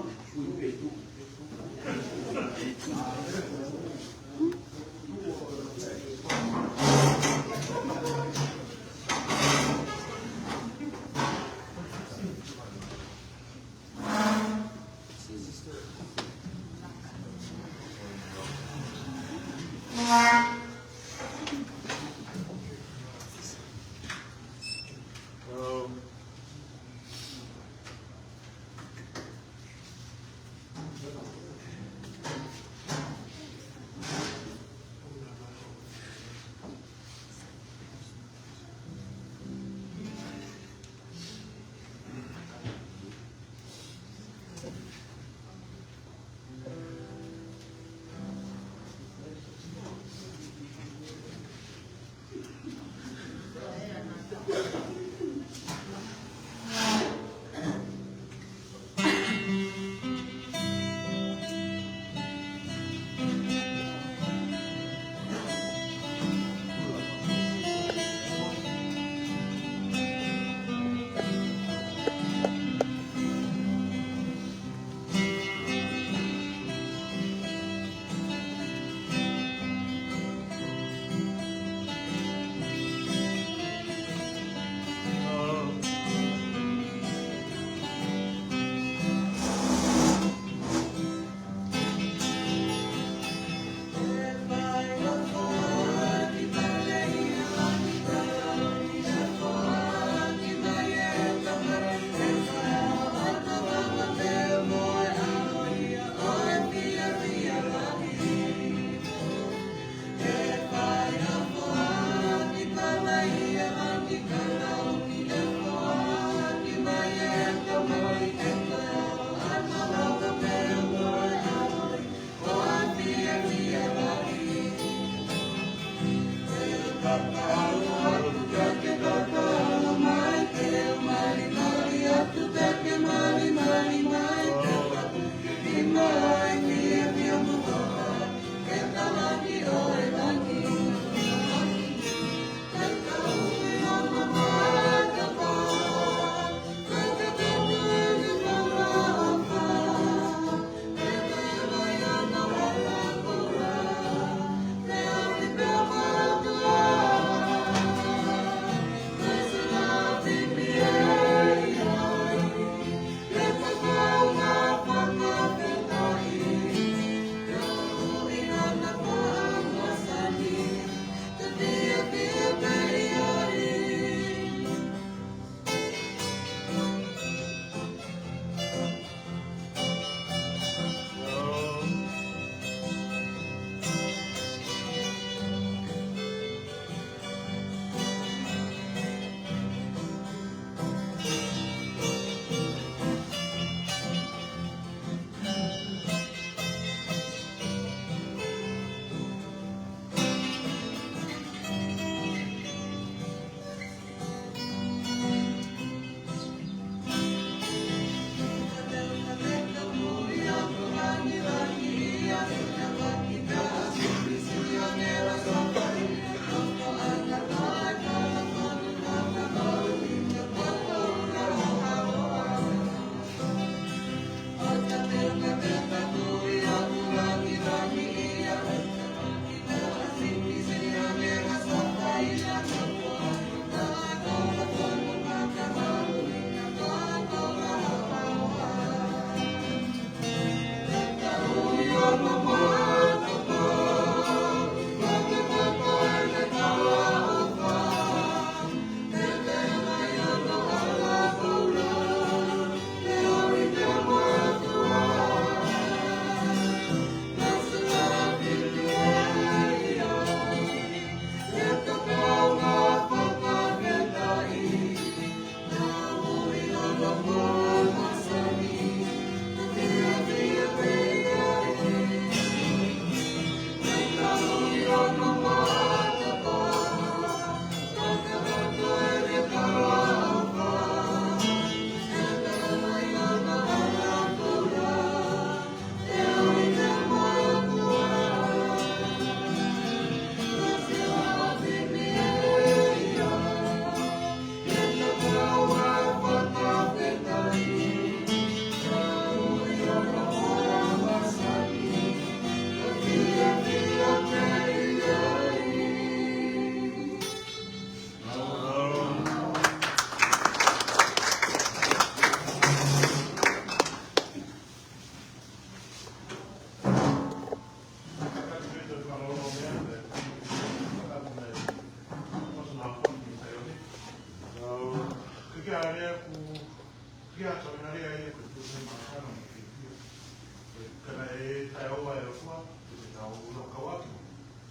Ka naʻe taʻeʻoua e ʻOtua ke tau lakauʻaki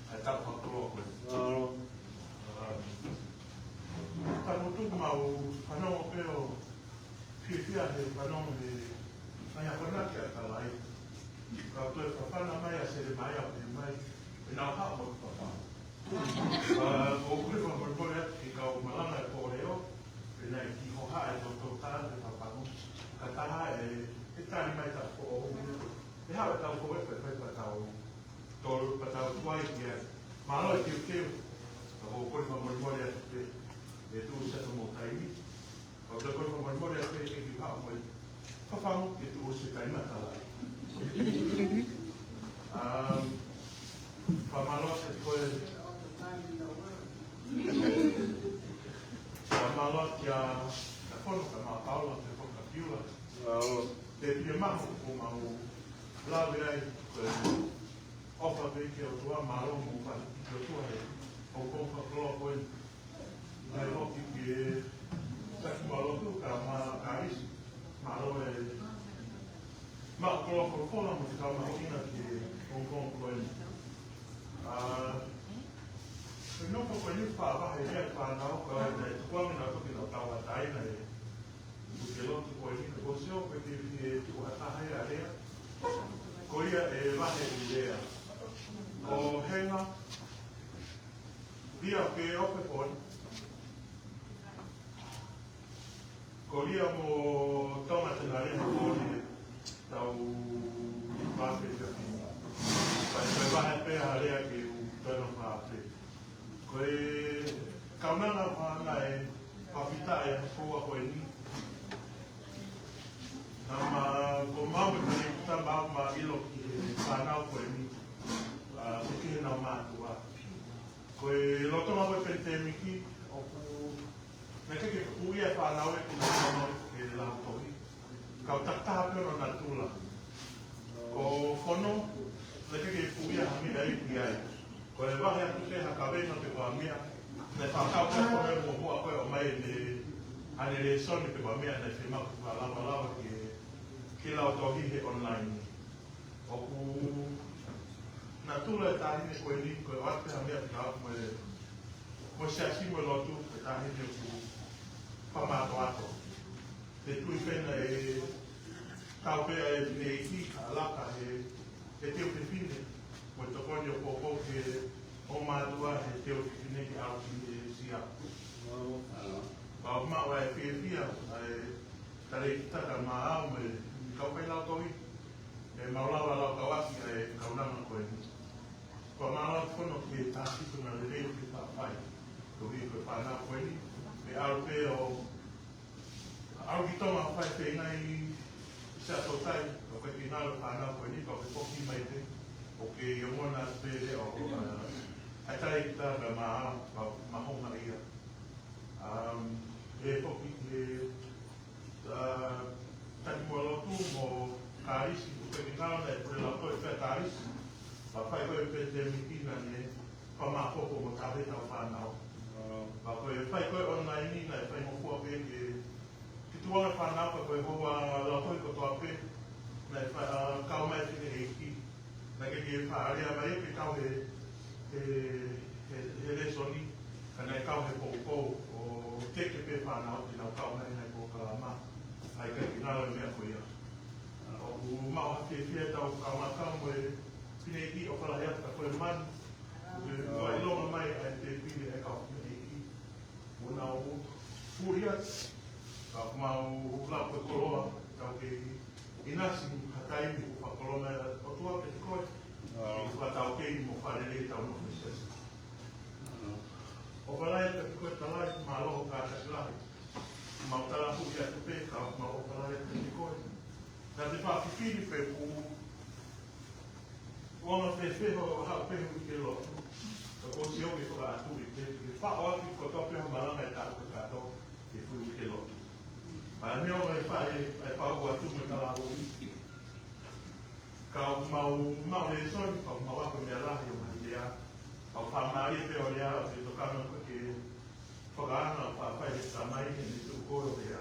ʻa e tau fakakoloa ko ē. Tangutu, mau fanongo pē ʻo fiefia he fanongo he ngaahi akonaki ʻa Talai. Ka toe fafana mai ʻa Selemaia pē mai, ʻe nau haʻu mo e fafanga. Ka ʻoku ou fakamolemole atu ki he kau malanga ʻi he pō leo, pea naʻe ʻikai hohaʻa e tōtōtā ʻo e fafanga. Ka taha e, e tali mai ta ko o, ʻe haʻu e tau ko e fai fai pea tau, tolu pea tau tuai ki ai. Mālō e teuteu, ka ʻoku ou fakamolemole atu pē, ʻe tuʻu ʻosi ʻa e mou taimi. ʻOku ou fakamolemole atu pē ke ki haʻu mo e fafanga ke tuʻu ʻosi e taimi ʻa Talai. Um, fakamālō atu ko e, fakamālō atu kia, kia Fono, kia Maʻa Paula, kia Fono, kia Piula. Mālō. Te pia maho ko mau lave ai, ko e ʻofa pē ki he ʻOtua, mālō mo fai ki he ʻOtua he, ʻo ko fakakoloa ko ē. Naʻe hoki ki he taki mālotu ka ma kaisi, mālō e maʻu koloa folofola mo e kau mahuʻinga ki he ongoongo ko eni. ʻA, ʻi he nofo ko eni faʻa vahe lea fānau ka naʻe tukuange naʻa toki nau tauʻatāina e uike lotu ko eni, ka ko e sio ko e ke fie tuʻu ha taha ia lea. Ko ia e vahe ʻi lea. Ko Henga, ia ke ope ko eni. Ko ia mo Tonga te na lea ko eni tau pape ka pina. Pai, pai vahe pē ha lea ke u tana pape. Ko e kaunanga fānau e papita e koa ko eni. Nama ko mau me kani kuta mau ma ilo ki he fānau ko eni. ʻA, ko ki he nau mātuʻa. Ko e lolotonga ko e pandemic ʻoku naʻe ʻikai ke puʻia e fānau ʻe kinautolu ke lautohi. Kau takitaha pē ʻo natula. Ko Fono, naʻe ʻikai ke puʻia ha meʻa ʻi ai. Ko e vahe atu pē ha kavenga pe ko ha meʻa. Naʻe fakakau pē Fono e muʻomuʻa ko ē ʻo ʻomai ʻene, ʻene lēsoni pe ko ha meʻa naʻe fiemaʻu ke fakalavalava ke, ke lautohi he online. ʻOku natula e taʻahine ko eni, ko e ʻoatu pē ha meʻa pea mo e, mo e siasi mo e lotu, ko e taʻahine ʻoku fakamātoato. Te tui pē naʻe tau pē ʻa e fineʻeiki, ʻa Laka he, he teu fefine, mo e tokoni ʻo poupou ki he ongo mātuʻa he teu fefine ke ʻalu ki he sia. Pea u maʻu ʻa e fiefia, ʻa e talēkita ka maau mo e kau failautohi, ʻe mau lava lau kau ʻaki ʻa e kaunanga ko eni. Ko e mālō atu Fono ki he tāsito na lelei ʻoku ke faʻa fai. Koeʻuhi ko e fānau ko eni, pea ʻalu pē ʻo ʻalu ki Tonga fai pē ngaahi siasi ʻo tai, ʻoku ʻikai ke ngalo e fānau ko eni, ka ʻoku ke foki mai pē, ʻoku ke ongona pē lea ʻo, ʻa, ʻa e talēkita ka ma, ma, mahonga ia. Um, ʻe foki ki he ʻa, taki mālotu mo Kalisi, ʻoku ʻikai ke ngalo naʻe pule lautohi pē ʻa Kalisi. Pea fai ko e pandemic naʻa ne fakamāpopo mo tave tau fānau. Pea ko e fai ko e online naʻe faingofua pē ke, ke tukuange fānau ka ko e houa lautohi kotoa pē. Naʻe fai, ʻa, kau mai e fineʻeiki. Naʻe ʻikai ke faʻa lea mai ia ke kau he, he, he, he lēsoni, ka naʻe kau he poupou ʻo teke pē fānau ke nau kau mai he ngaahi polokalama. ʻA ia ʻikai ke ngalo e meʻa ko ia. ʻOku mau fiefia ʻetau kau mai kau mo e fineʻeiki ʻo falahi atu ka ko e manu. ʻOku ke kau ʻilonga mai ʻa e tēpile ʻa e kau fineʻeiki. Mo nau puli atu. Ka mau lau ko e koloa, tau kei ʻinasi ha taimi ʻoku fakakoloa mai ʻa e ʻOtua kiate koe. ʻOku fakatau kei mo fakalelei ʻetau nofo he siasi. ʻOfa lahi atu kiate koe Talai, mālō hoʻo kātaki lahi. Mau talahuʻi atu pē, ka mau ʻofa lahi atu kiate koe. Naʻa te faʻa fifili pē ʻoku ʻuhinga fēfē hoʻo haʻu pē he uike lotu. Ka ko e sio ke fakaʻatu ʻi he, ke faʻo atu kotoa pē ha malanga ʻe taha pe kātoa he fuʻu uike lotu. Pea neongo e faʻa, e faʻo atu mo e talahuʻi. Ka ʻoku mau, mau lēsoni, ka ʻoku mau ako meʻa lahi ʻo mai lea. Ka ʻoku faʻa mālie pē ʻo lea, ʻo te tokanga ko ē ke fakaanga ʻo faʻa fai he tamai he ne tuʻu ko ē ʻo lea.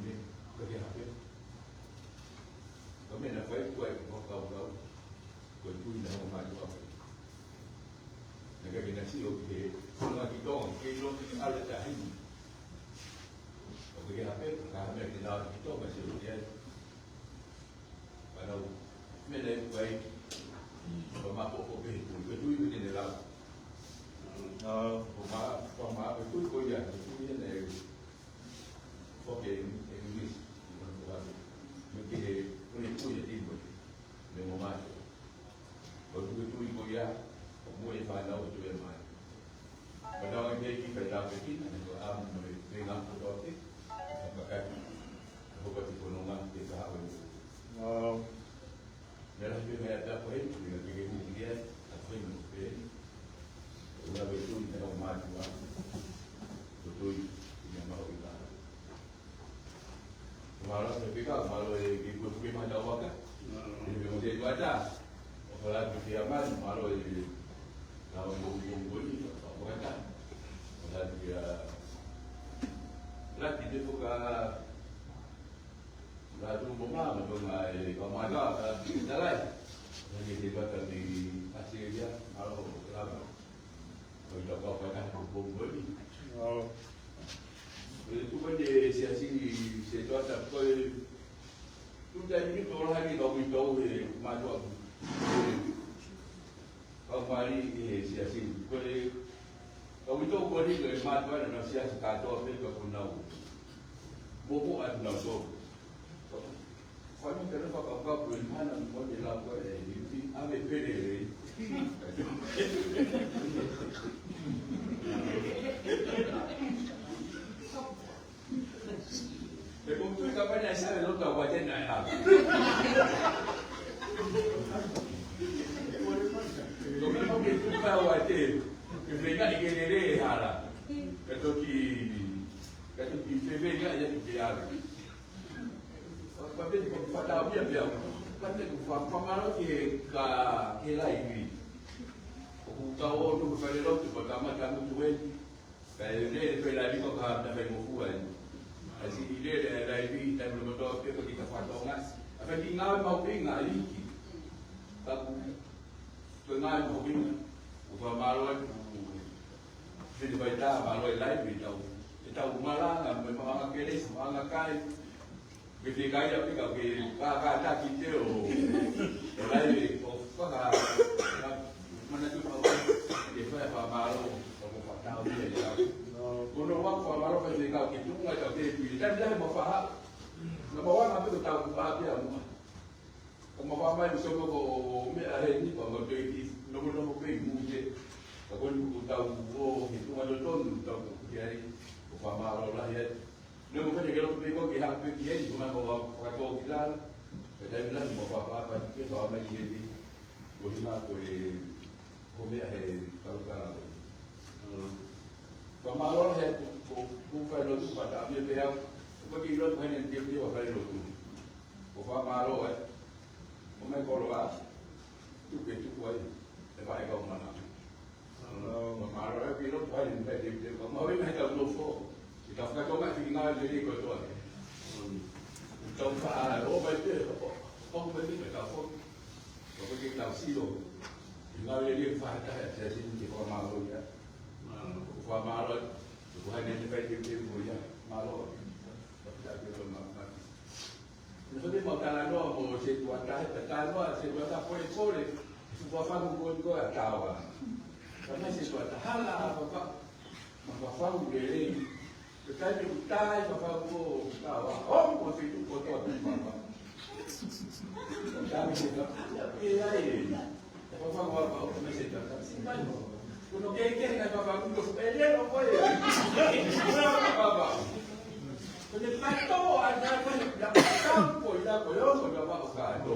ʻene, ʻikai ke hape. Ko e meʻa naʻe fai ko e fakakaukau, ko e tui naʻe ʻomai ʻe he mātuʻa. Naʻe ʻikai ke na sio ki he, ko e ngaahi ki Tonga, ke ʻilo ki he ʻalu ʻa e taʻahine. ʻOku ʻikai ke hape, ka ko e meʻa ke na ō ki Tonga, sio ki ai. Ka naʻe, meʻa naʻe fai, ko e maʻu ko e tui, ko e tui ko ē naʻe lau. ʻA, ko e maʻu, ko e maʻu ko e tui ko ia, ko e tui ia naʻe foki ʻe, ʻe ʻIngilisi, ʻi hono ʻoatu. Mei he, ko ʻene tui ʻa Tīmote, mei he mātuʻa. Ko e tui ko ia, ʻoku moʻui e fānau ʻo e tui ʻa e mātuʻa. Ka tau ʻai ke kiʻi fai tāpuekina, ʻa e ko e ʻamu mo e feinga kotoa pē, ʻo kakati, ʻo hoko atu ko e nonga ke kahaʻu e moʻui. ʻA, meʻa lahi pē meʻa ʻe taha ko eni, meʻa ke ke hū ki ai, ʻa ko eni ʻo pē. ʻO lave tui naʻe ʻomai ʻe he mātuʻa, ko e tui, ʻi he maʻu ʻi ka. Mālō e fika, mālō e kiʻi pukepuke mai ʻetau vaka. ʻE, mo e tuʻa ʻatā. ʻOfa lahi pē kia Manu, mālō e lau mo e kiʻi pukepuke, ʻofa lahi pē kia Lati te puka. Latu mo mama, ko e ngaahi, ko e ngaahi, ka, ka, talai. Naʻe ke te pata ni ʻAositelēlia, mālō, lava. Ko e tau kau pata ko Pongoni. ʻO. Ko e tuʻu ko eni e siasi, se tuʻa ʻatā ko e tuʻu taimi ni tō lahi ni ka ui tau he mātuʻa. Kau mali ʻi he siasi. Ko e, kau ui tau ko eni ko e mātuʻa naʻa nau siasi kātoa pē ka ko nau. Momo atu nau tō. Fai mo ke lea fakakaukau ko e mana mo te lau ko e, ʻi, ʻi, ʻave pele e. He ko e tui ka pane ai sa le lota ua te na e ha. Ko e meʻa ko e tui ka ua te. Ke feinga ʻi ke lele e hala. Ka toki, ka toki fefeinga ia ki te hala. Ka pehē ko e fakatau ia pea. Ka te ku fa-, fakamālō ki he ka, ki he laivi. ʻOku tau ō tuku fale lotu, ka tama tamu tu e. Ka e lele pē laivi ko ka ta fai mo fua e. ʻAi siʻi lele laivi, taimi lotu pē ko kita fatonga. ʻA fai ki ngāue mahuʻinga ʻi ki. Ka ku, ko e ngāue mahuʻinga. ʻOku fakamālō atu. Fili vai tā, mālō e laivi ʻetau, ʻetau malanga, mo e maʻanga kelesi, maʻanga kai. Ke te kai a pika ke ka, ka taki te o, o laivi, ʻo faka, mana tu pau, ke fai fakamālō, ʻo ko fakatau ia ia. Ko hono ua, fakamālō fai fekau ki tuʻunga ʻetau tēpile. Taimi lahi mo faha. Namba ua, ngā pē ko tau kupa pē a mua. Ka ma fakamai uso ko ko meʻa heni, pa mo tei ki, no mo no mo pei mu te. Ka ko ni ko tau ko ki tuʻunga totonu, tau ko ki ai, ko fakamālō lahi ai. Ne mo pene ke loto pē ko ki hake pē ki ai, ko na ko fakatō ki lalo. Ka taimi lahi mo fakamai, fakamai ki heni. Ko hina ko e Ko meʻa he kalukala ko. Fakamālō he ko, ko, ko fai lotu pata a mia pea. Ko ki lotu hene te te wa fai lotu. Ko fakamālō e. Ko mai koloa. Tuke tuku ai. E vai kau mana. Fakamālō e ki lotu hene te te te. Ko mau ina he tau nofo. I ka fakatonga ki ngā lele ko toa. Tau fa o vai te. Ko, ko mai te tau fo. Ko ke tau sio. I ngā lele fakataha te sini ke fakamālō ia. Fakamālō. Ko hai ne te kai te te mo ia. Mālō. Ko te ake ko mā mā. Ne fai mau talanoa mo se tuataha, talanoa se tuataha pole pole. Fuafamu ko ko a tawa. Ka mai se tuataha la a papa. Ma fafamu lele. Ko tai te kutai fafamu ko tawa. O mo se tu ko toa papa. Tami se ka. Ia, ia, ia. Fafamu a papa, o me se ka. Simai mo. Kuno ke ke na fafamu ko e lelo ko e. Papa. Ko ne pato a na ko ne la ko ko la ko yo ko la ko ka to.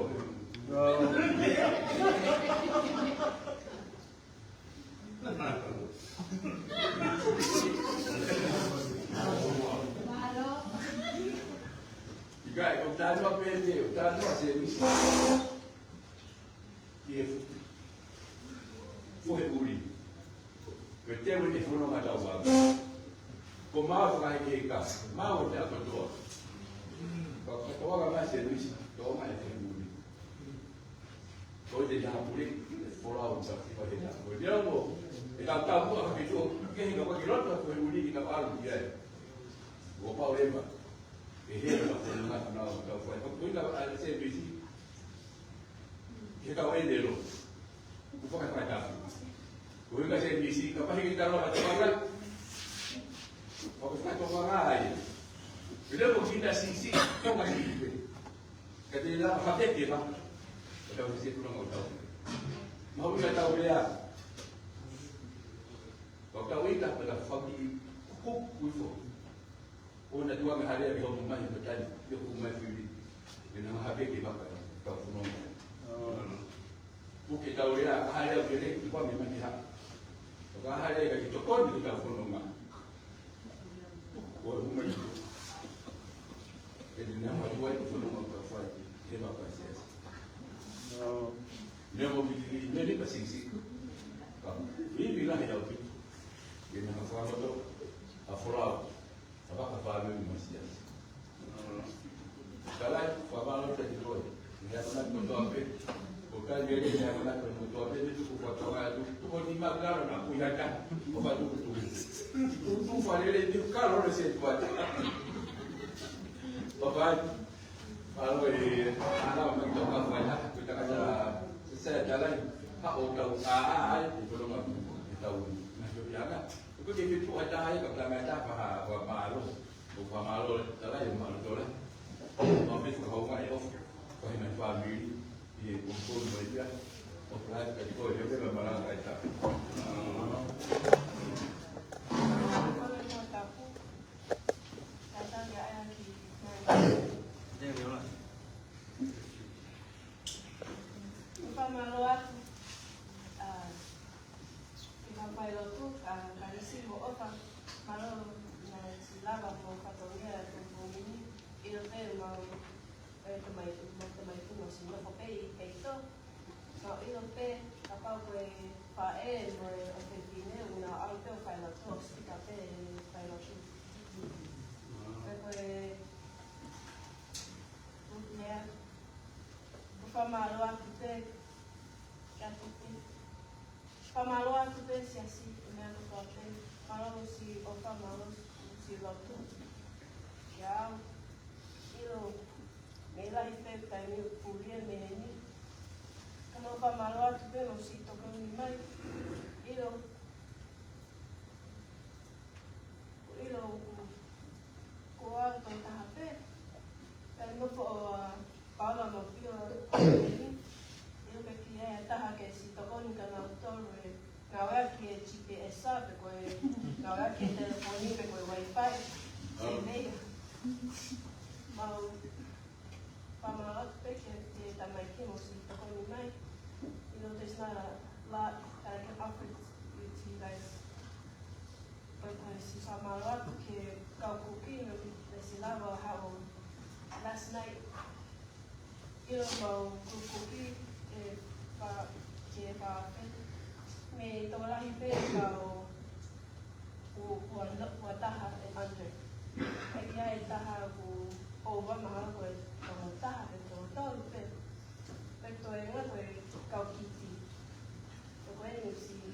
Ika e ko tanu a pete, o tanu a se misi. Ki e fu-, fuhe uli. Ko e teu ni fono ma tau wa. Ko mau fakahe ke ka, mau te a kotoa. Ko kotoa ka mai se misi, tō mai e fuhe uli. Ko te taha pule, e folau sa ki pa he taha. Ko te au mo, e tau tau mua ka ke tō, ke hinga pa ki loto, ko e uli ki tau alu ki ai. Ko pau leva, e he ka ko na na tau fai. Ko ina a se bisi. Ke tau e lelo. Ku faka fai tapu. Ko ina se bisi, ka pahi ki tau la tau la. Ko faka tau la ai. Ke leva ki na sisi, tau ka sisi. Ka te la ka te ke ba. Ka tau se kuna mo tau. Mau ina tau lea. Ko tau ita, ko tau faki kuku ifo. O na tua me harea ki homo mai, ko tai, ki homo mai fili. E na maha peke maka, tau funo mai. Puke tau lea, ka harea ki le, ki kua me mani ha. Ka harea ki tokoni, ki tau funo mai. Ko e huma ni. E ni nama tua i funo mai ka fai, he maka siasi. Ne mo mi, mi, mi, mi, ka sisi. Ka, mi, mi, la, he au pi. E na ka fua moto, a folau. Ka faka fua mi, mi, siasi. Kalai, fakamālō te ki koe. Ni a kona ko toa pe. Ko kai vele ni a kona ko toa pe, ni tuku ko toa tu. Tuku ni ma karo na ku yata. Ko fa tuku tuku. Tuku tuku fa lele ni karo le se tua. Bye bye. Alo e, ana ma toka fa ya. Ko taka sa, sa kalai. Ha o tau a a ai, ko lo ma tau. Na yo ya na. Ko ke ke tu a ta ai, ka ta ma ta fa ha, fa malo. Ko fakamālō, tala e mālō tō la. Mau pē fakahounga e ofu. Ko hena fāmili, i e kōkō mai ia. O ka ka ko e heo ka malanga ka i ta. Fakamālō atu. ʻA, ke mau fai lotu, ʻa, Kalisi mo ʻOfa, mālō naʻe siʻi lava mo fatongia e tupu mini, ʻilo pē mau, e te mai, mo te mai tuna si nofo pē ʻi peito. Mau ʻilo pē, kapau ko e faʻē mo e ʻofefine, ʻoku nau ʻalu pē ʻo fai lotu ʻo sika pē fai lotu. Pea ko e, ʻoku lea, ʻoku fakamālō atu pē, kia Tupi. Fakamālō atu pē siasi, ʻi he meʻa kotoa pē, mālō siʻi ʻofa, mālō siʻi lotu. Kiate au, ʻilo, mei lahi pē taimi ʻoku pulia mei heni. Ka mau fakamālō atu pē, mau siʻi tokoni mai, ʻilo. Io, ʻoku ʻikai ke ʻi ai ha taha ke siʻi tokoni kia nautolu ʻe ngāueʻaki e GPS pe ko e ngāueʻaki e telefoni pe ko e Wi-Fi. Sai meʻa. Mau fakamālō atu pē ki he tamaiki mo siʻi tokoni mai. You know, there's not a lot that I can offer you, to you guys. But, uh, siʻi fakamālō atu ki he kau kuki naʻe siʻi lava ʻo haʻu last night. ʻIo, mau kuki ʻe fā, ke fā pē. Mei he tokolahi pē kau ua, ua, ua taha and under. ʻIkai ke ʻi ai ha taha ʻoku over, mahalo ko e toko taha pe toko tolu pē. Pea ko e toenga ko e kau kiti. Pea ko eni siʻi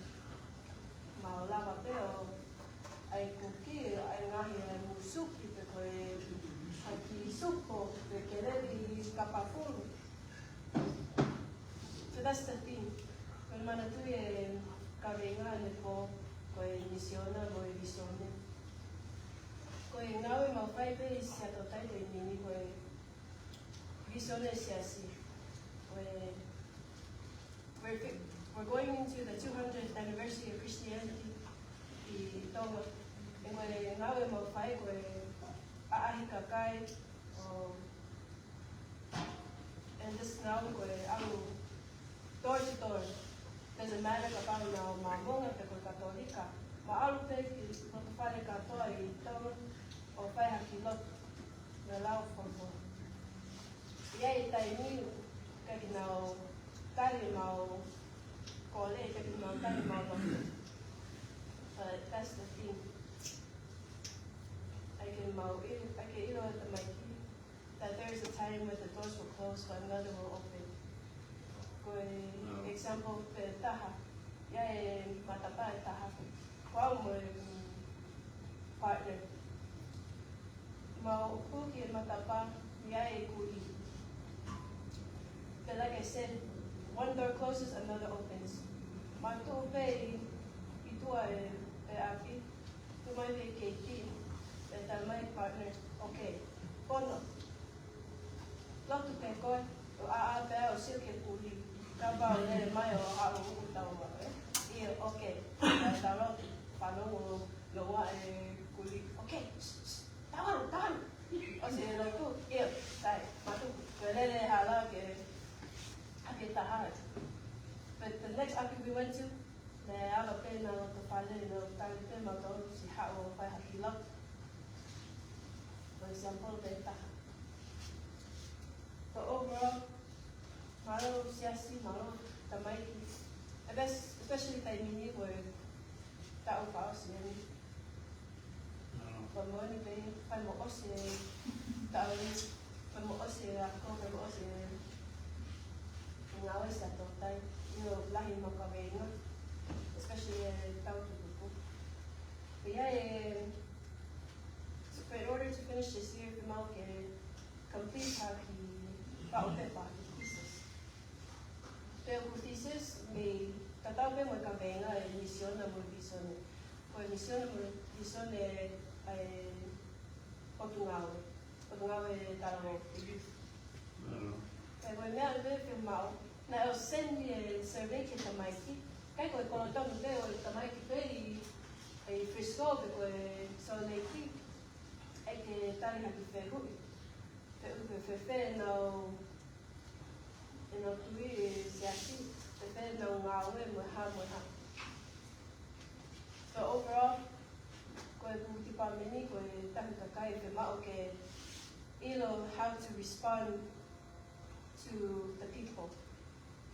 mau lava pē ʻo ʻai kuki, ʻai ngaahi ʻai musuki pe ko e haki supo pe keleli kapafulu. So that's the thing. Ko e manatuʻi e kaveinga ʻanepō ko e misiona mo e visone. Ko e ngāue mau fai pē ʻi Siaʻatoutai he taimi ni ko e visone siasi. Ko e We're, fi- we're going into the two hundredth anniversary of Christianity ʻi Tonga. ʻE ngāue, ngāue mau fai ko e ʻaʻahi kakai, ʻo, and this now ko e ʻalu door to door. Doesn't matter kapau naʻa nau Māmonga pe ko e Katolika. Mau ʻalu pē ki loto fale kātoa ʻi Tonga ʻo fai ha kiʻi lotu. Naʻa nau fofo. ʻI he taimi ni, ʻikai ke nau tali ʻemau kole, ʻikai ke nau tali ʻemau lotu. But that's the thing. ʻIkai ke mau ʻi-, ʻikai ke ʻilo e tamaiki that there is a time when the doors will close but another will open. Ko e example pē ʻe taha, ʻi ai e matapā ʻe taha. Ko au mo e, mm, partner. Mau hū ki he matapā, ʻi ai e kuli. But like I said, one door closes, another opens. Mau tuʻu pē ʻi, ʻi tuʻa e, e ʻapi, tuʻu mai pē kei ki, e talamai partner, okay, pono. Lotu pē koe, ʻo ʻaʻa pē au ʻo sio ki he kuli. Kapau lele mai ʻo haʻu ʻo tau ʻalu, ē? ʻIo, okay. Tau lotu, fanongo, noa e kuli. Okay, shh, shh, tau ʻalu, tau ʻalu. ʻOsi e lotu, ʻio, sai, matu. Ko e lele hala ki he ʻapi ʻe taha. But the next ʻapi we went to, naʻe ala pē ʻenau loto fale, ʻenau tali pē mautolu siʻi haʻu ʻo fai ha kiʻi lotu. For example, pē ʻe taha. But overall, mālō siasi, mālō tamaiki. Especially taimi ni ko e taʻu fakaʻosi eni. Ko e moʻoni pē, fai mo ʻosi e taʻu ni, fai mo ʻosi e ako, fai mo ʻosi e ngāue Siaʻatoutai. ʻIo, lahi ʻemau kaveinga, especially e taʻu tutuku. But yeah, e, so in order to finish this year, fiemaʻu ke complete ha kiʻi faʻu pepa, ha kiʻi thesis. Pea ko e thesis, mei tatau pē mo e kaveinga e misiona mo e visone. Ko e misiona mo e visone ʻa e Potungāue. Potungāue Talavou, the youth. Pea ko e meʻa pē fiemaʻu, naʻe ʻosi send e survey ki he tamaiki. ʻIkai ko e kolo tonu pē ʻo e tamaiki pē ʻi, ʻi Frisco pe ko e Salt Lake. ʻIkai ke tali ha kiʻi fehuʻi. Fehuʻi pe fēfē ʻenau, ʻenau tui e siasi, fēfē ʻenau ngāue mo e hā mo e hā. So overall, ko e ʻū tipameni, ko e tauhi kakai fiemaʻu ke ʻilo how to respond to the people.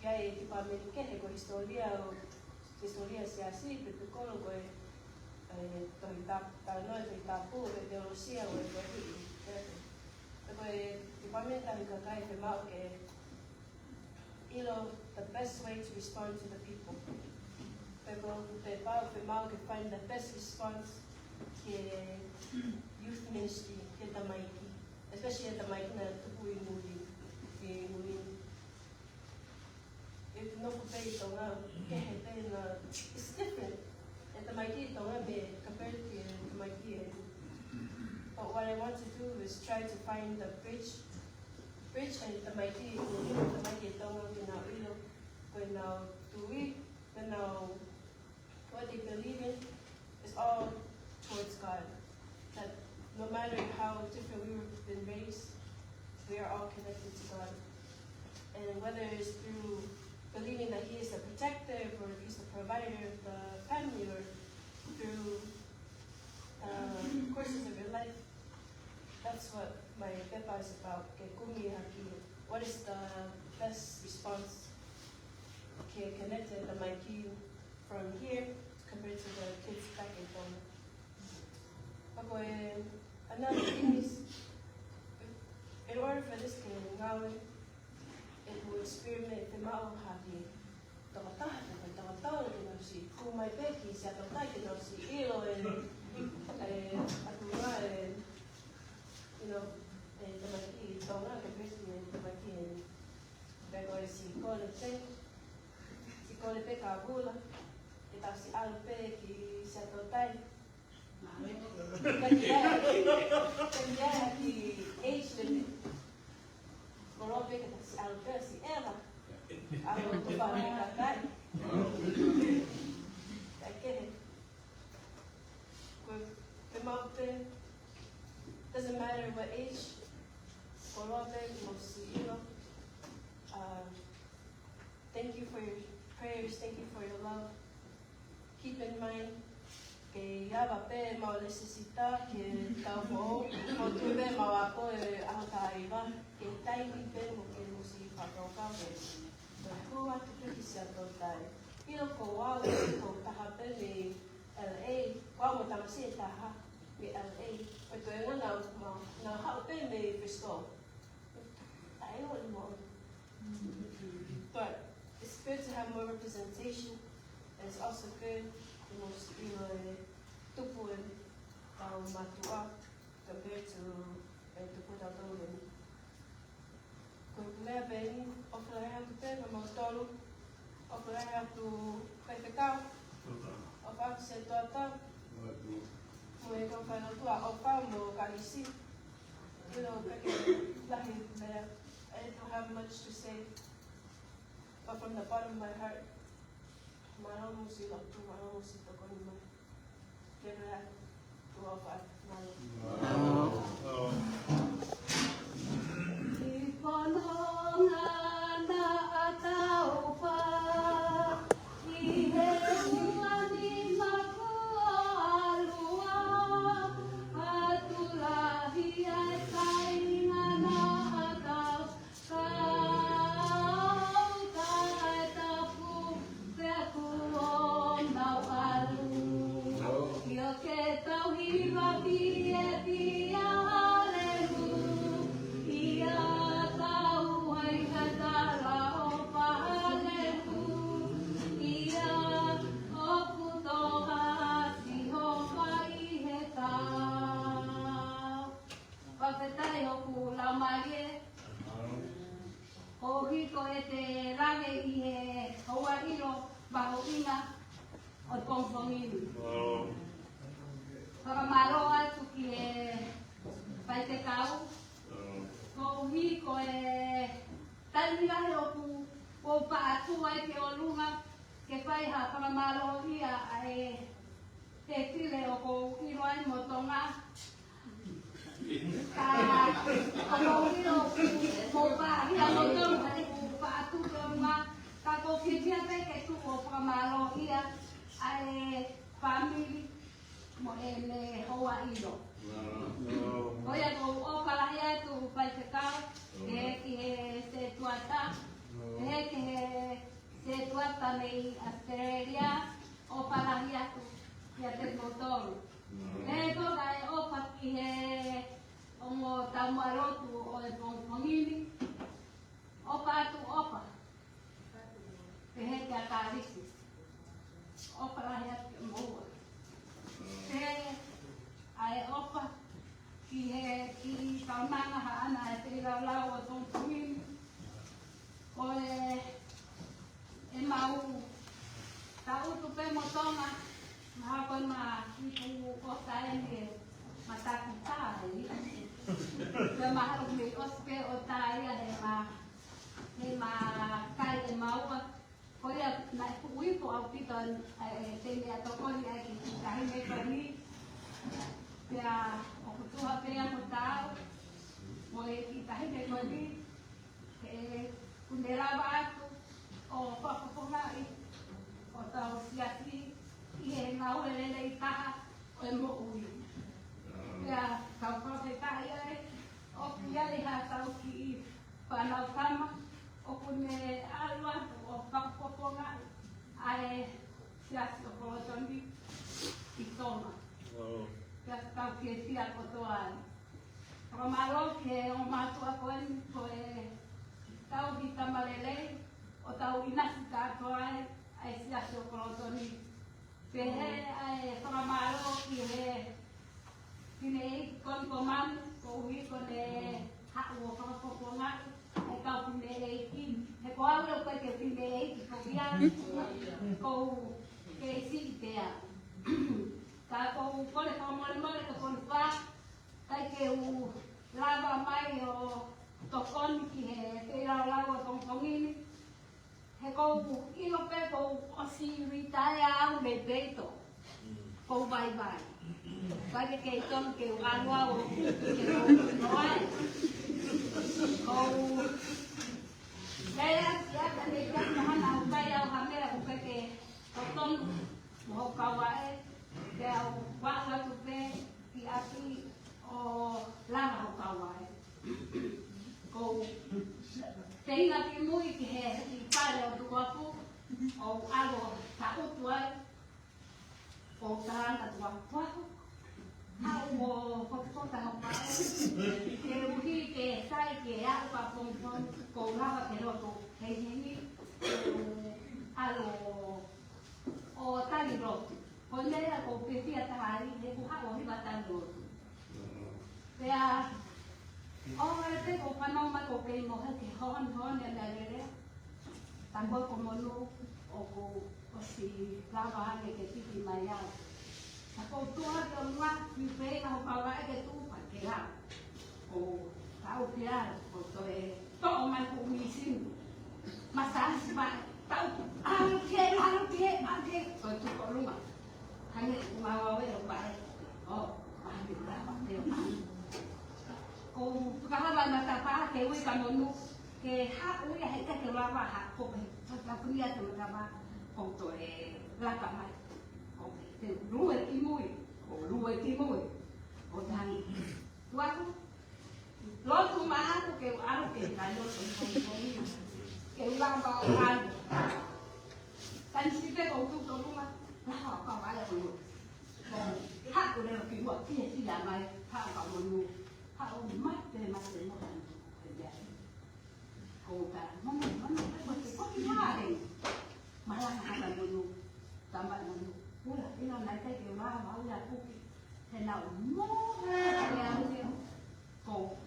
ʻI ai e tipameni kehe ko e hisitōlia ʻo, hisitōlia siasi, pe ko e kolo ko e, e, Tohi Tapu, talanoa Tohi Tapu, e teolosia ʻo e ko e hui. Pea ko e tipameni tauhi kakai fiemaʻu ke ʻilo the best way to respond to the people. Pea ko e pepa fiemaʻu ke find the best response ki he youth ministry, ki he tamaiki. Especially e tamaiki naʻe tupu ʻi muli, ʻi muli. ʻE nofo pē ʻi Tonga, kehe pē na, it's different. E tamaiki ʻi Tonga pē, compared to e tamaiki ʻi. But what I want to do is try to find the bridge, Rich and tamaiki, tamaiki ʻi Tonga, ko ʻenau ʻilo, ko ʻenau tui, ko ʻenau what they believe in is all towards God. That no matter how different we've been raised, we are all connected to God. And whether it's through believing that He is a protector or He's the provider of the family or through the courses of your life, that's what my pepa is about. Ke kumi hake, what is the best response? Ke connect tamaiki from here compared to the kids back in Tonga. Ako e, another thing is, in order for this to ngāue, it will experiment the mao hake. Tokotaha, tokotaha, tokotaha, ke nau ʻosi, kumi mai pē ki Siaʻatoutai ke nau ʻosi ʻilo e, e, atu ngā e, you know, e tamaiki ʻi Tonga, ke pesi e tamaiki e, pe ko e siʻi kole pē, siʻi kole pē ka vula, ke tau ʻosi ʻalu pē ki Siaʻatoutai. Ka ki ai, ka ki ai ki age limit. Koloa pē ke tau ʻosi ʻalu pē ʻosi ʻeva. ʻAlu atu pē ki kakai. Kae kehe. Ko e, ko e mau pē, doesn't matter what age, koloa pē ke mau ʻosi ʻilo. Uh, thank you for your prayers, thank you for your love. Keep in mind, ke ʻi ai pē mau lēsisita, ke tau foʻou, ʻo tuʻu pē mau ako e ʻaho taha hiva, ke taimi pē mo ke ʻosi fakakaukau pē. Ko e hū atu pē ki Siaʻatoutai. ʻIlo ko au, ko e taha pē mei L A, ko au mo e tamasiʻi ʻe taha mei L A. Ko e toenga naʻa mau, naʻa mau haʻu pē mei Frisco. Taʻeʻoua mo But it's good to have more representation, and it's also good the most, you know, e tupu e tau mātuʻa compared to e tupu e tau tau leni. Ko e lea pē eni, ʻofa lahi atu pē, ka mau tolu, ʻofa lahi atu Faifekau, ʻofa atu Setuata, mo e kau faʻahinga ʻofa mo Kalisi. You know, like, lahi lea. I don't have much to say, but from the bottom of my heart, mālō muʻa siʻi lotu, mālō muʻa siʻi tokoni mai. Ke lea, tuʻa fa, mālō. Mālō. ʻI Pononga naʻa tau pā, ʻi he ua nima kuo ʻalu atu lahi ai, kāinga, naʻa tau kau taʻetapu pea kuo mau ʻalu. ʻIo, ke tau hiva fiefia, haleluia, tau ʻai ha tala ʻofa, haleluia, ʻoku tokanga Sihova ʻi he tau. Fakafetaʻi hoku laumālie. Koeʻuhi ko ʻete lave ʻi he houa ʻilo mahuʻinga ʻo e pongipongi ni. Fakamālō atu ki he faifekau. Koeʻuhi ko e taimi lahi ʻoku ou paʻatu ai ki ʻolunga ke fai ha fakamālō ia ʻa e Te File ʻoku ou ʻilo ai mo Tonga. Ka, ʻoku ou ʻilo mo pa ia mo Tonga, ʻoku ou paʻatu ki ʻolunga. Ka ʻoku ou fiefia pē ke tuʻu ʻo fakamālō ia ʻa e fāmili mo ʻene houa ʻilo. Ko ia ʻoku ou ʻofa lahi atu faifekau, pehē ki he Setuata, pehē ki he Setuata mei ʻAositelēlia, ʻofa lahi atu kiate kimoutolu. Pehē foki ʻa e ʻofa ki he ongo taumuʻa lotu ʻo e pongipongi ni. ʻOfa atu, ʻofa. Pehē kia Kalisi. ʻOfa lahi atu kiate kimoua. Pehē ʻa e ʻofa ki he kiʻi kaunanga haʻana e feilaulau ʻo e pongipongi ni. Ko e, ʻemau tangutu pē mo Tonga, mahalo ko e ma ipu ʻo taimi e mataku tā e ipu. Pea mahalo mei ʻosi pē ʻo tā ia he ʻaupito ʻa e, ʻa e temi ʻa e tokoni ʻa e kiʻi taʻahine ko eni. Pea ʻoku tuha pē ia mo taau, mo e kiʻi taʻahine ko eni, he ʻoku ne lava atu ʻo fakapopongaʻi hotau siasi ʻi he ngāue lelei taha ʻo e moʻui. Pea tau fakafetaʻi ai, ʻoku ʻi ai haʻatau kiʻi fānau tama, ʻoku ne ʻalu atu ʻo fakapopongaʻi ʻa e siasi ʻo Kolotoni ʻi Tonga. Pea tau fiefia kotoa ai. Fakamālō ki he ongo mātuʻa ko eni, ko e tauhi tama lelei, ʻo tau ʻinasi kātoa ai ʻa e siasi ʻo Kolotoni. Pehē ʻa e fakamālō ki he fineʻeiki Konikomanu, koeʻuhi ko ʻene haʻu ʻo fakapopongaʻi ʻa e kau fineʻeiki. He ko au ʻoku ʻikai ke fineʻeiki, ko ia ʻoku ou kei siʻi pē au. Ka ʻoku ou kole fakamolemole ka ko e fā, ʻikai ke u lava mai ʻo tokoni ki he feilaulau ʻo e pongipongi ni. He ʻoku ou ʻilo pē kuo u ʻosi litaea au mei Peito. ʻOku ou vaivai. ʻIkai ke kei tonu ke u ʻalu au ʻo kuki ke u noa ai. ʻOku ou lea ki ata nei ka mahana ʻoku ʻikai au ha meʻa ʻoku ʻikai ke totonu mo hoku kauaʻe. Pea u vaʻu atu pē ki ʻapi ʻo langa hoku kauaʻe. ʻOku ou feinga ke mui ki he, ki he fale ʻo Tukuafu, ʻo u ʻalu ʻo taʻutu ai, ʻo u talaange kia Tukuafu, haʻu mo fotofota hoku kauaʻe, koeʻuhi ke sai ke aʻu ka pongipongi, kuo u lava ke lotu hengihengi, ʻo u ʻalu ʻo tali lotu. Ko e meʻa ʻoku ou fiefia taha ai, he ʻoku ou haʻu ʻo hiva tali lotu. Pea, ʻo e te ko fanau mai ko kei mo he ke hon, hon e meʻa lele. Tango ko Monu, ʻoku ʻosi lava ange ke piki mai au. Ka ʻoku ou tuʻu hake ʻo ngā, ki pē na ho kawa e ke tuʻu pa ke lau. ʻO tau pea, ʻo toe toʻo mai ko misini. Masasi mai, tau, ʻalu ki he, ʻalu ki he, ʻalu ki he, ko e tuʻu ko lunga. Hangē ko e ngāue ʻo pae. ʻO, pae ki he lava, te o pae. ʻO fakahā mai matapā, ke ui kia Monu, ke haʻu ia he ʻikai ke lava ha, ko e, fakapuni atu matapā, ʻo toe laka mai. ʻO te lue ki mui, ʻo lue ki mui. ʻO tangi. Tuʻu aku, lotu maʻaku ke u ʻalu ke kai lotu ʻi Tonga. Ke u lava ʻo ʻalu. Tani sipe ko utu tolunga, lava ʻo ka mai ʻo lotu. Ko haʻu leva ki ua ki he sia mai, haʻu ka Monu, haʻu mate, mate mo tanu. Ko ka, Monu, Monu, ko te koki mai. Malanga hata Monu, tama Monu. Ula, ina nai kai ke u lava, ula kuki. He naʻu mohe, he au ia. Ko.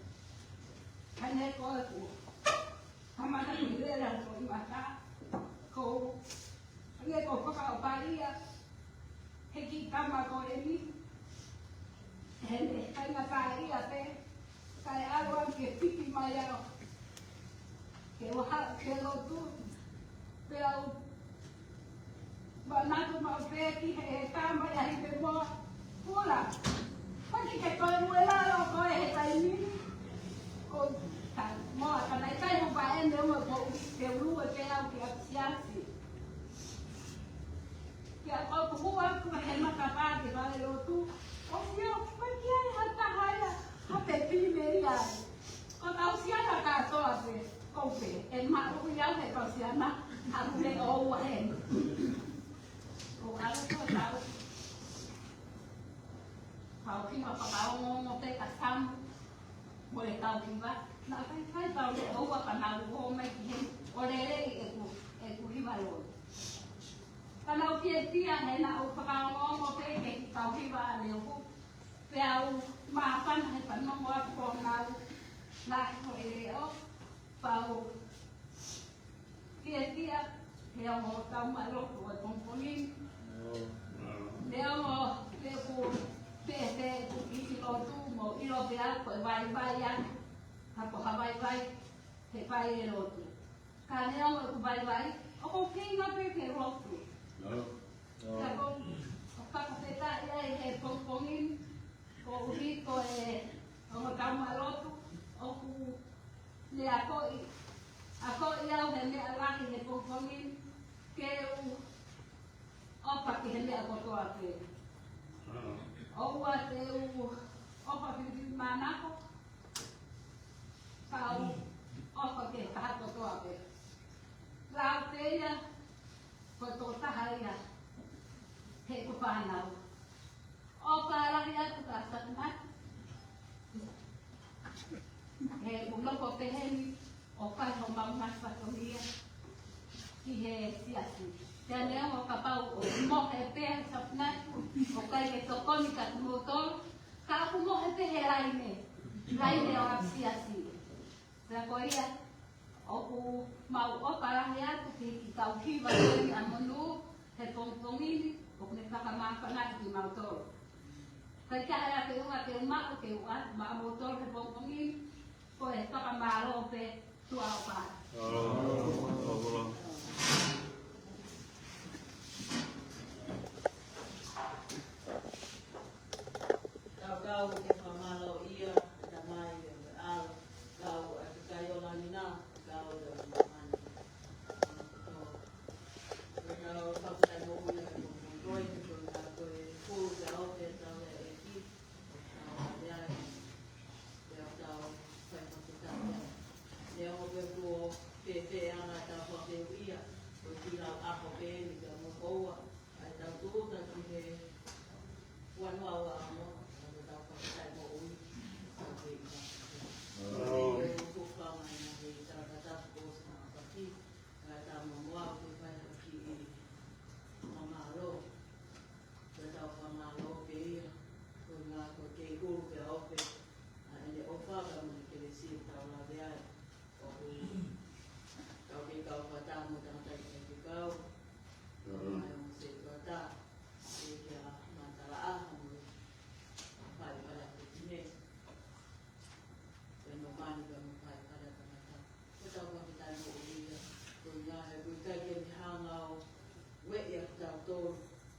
Hane ko e ku. Kamata ki lea ko i mata. Ko. Hane ko fakaʻopaʻia. He kiʻi kama ko eni. He ne, kai ngata ia pē. Kai ʻalu au ke piki mai au. Ke u haʻu ke lotu. Pea u manatu maʻu pē ki he, he kama ia hi pe moa. Pula. Paki ke toe lue lalo ko e he taimi ni. ʻO ka moa ka nai kai mo pae me ua ko u ke lue pē au ki ʻapisiasi. Kia kau kuhua ku he matapā ke vale lotu. ʻO fio, pai ki ai ha taha ia, ha pepi me ia. Ko tau siana kātoa pē, ko pē, e maʻu ia he tau siana, ha kule o ua he. Ko alo ko tau. Kau ki ma whakaongo mo te ka samu, mo le tau ki wa. Na kai kai tau le o ua ka na uho mai ki he, o le le e ku, e ku hiva lo. Ka nau fiefia he naʻu fakaongoongo pē ke ki tau hiva a Leoku. Pea u māfana he fanongo atu ko nau lahi ko e leʻo. Pau fiefia he ongo tau mālō ko e pongipongi. Leongo pē ku pēpē ku kisi lotu mo ʻilo pē au ko e vaivai atu. Ka ko ha vaivai he pai e lotu. Ka neongo ʻeku vaivai, ʻoku ou feinga pē ke lotu. Ka ko, ʻoku ou fakafetaʻi ai he pongipongi ni, koeʻuhi ko e ongo tau mālotu, ʻoku ne akoʻi, akoʻi au he meʻa lahi he pongipongi ni, ke u ʻofa ki he meʻa kotoa pē. ʻOua te u ʻofa filifilimānako, kau ʻofa ki he taha kotoa pē. Lau pē ia, ko e tokotaha ia heʻeku fānau. ʻOfa lahi atu kia Satinati. He ʻoku nofo pehē ni, ʻo fai homau ngaahi fatongia ki he siasi. Pea neongo kapau ʻoku mohe pē ʻa Satinati, ʻoku ʻikai ke tokoni kia kimoutolu, ka ʻoku mohe pē he laine, laine ʻo e siasi. Pea ko ia, ʻoku mau ʻofa lahi atu ki he kiʻi kau hiva ko eni ʻa Monū, he pongipongi ni, ʻoku ne fakamāfanaʻi kimautolu. Kae kehe, ʻa e feʻunga ke u maʻu, ke u ʻoatu maʻamoutolu he pongipongi ni, ko e fakamālō pē, tuʻa ʻofa atu. Tau kau ke fakamālō ia, Tamai, ʻa e ʻAlo, kau ʻa e kakai ʻo langi na, kau ʻa e māmani. Tau fakafetaʻi mo ia, ko koe, ko e kulu ke ʻofa atu ʻe he ʻEiki, tau ʻofa atu, tau fai fakafetaʻi. Neongo pe kuo fēfē ʻa e tau fakafeʻuʻia, ko e kiʻi lau ʻaho pē eni ka mo koua, ʻa e tau tūʻuta ki he ua noa ua amo, ʻa e tau fakafetaʻi moʻui, tau fei ka. Tau fei ka mai na he tau ka tau ko sa na paki, ka tau mo moa ke fai ha kiʻi fakamālō, ka tau fakamālō pē ia, ko e ngaahi ko e kei kulu pē ʻa ʻofa, ʻa ʻene ʻofa ka mo e kelesi tau lave ai. ʻOku kau ke kau fata mo tangata ke kau. Kau mai mo se fata. E kia Matalaʻa mo Fai Pala Pekine. Pea no mani ka mo Fai Pala Tangata. Ko tau ka kita mo ia. Ko ia he kui kai ke ni hanga o we ia tau tō.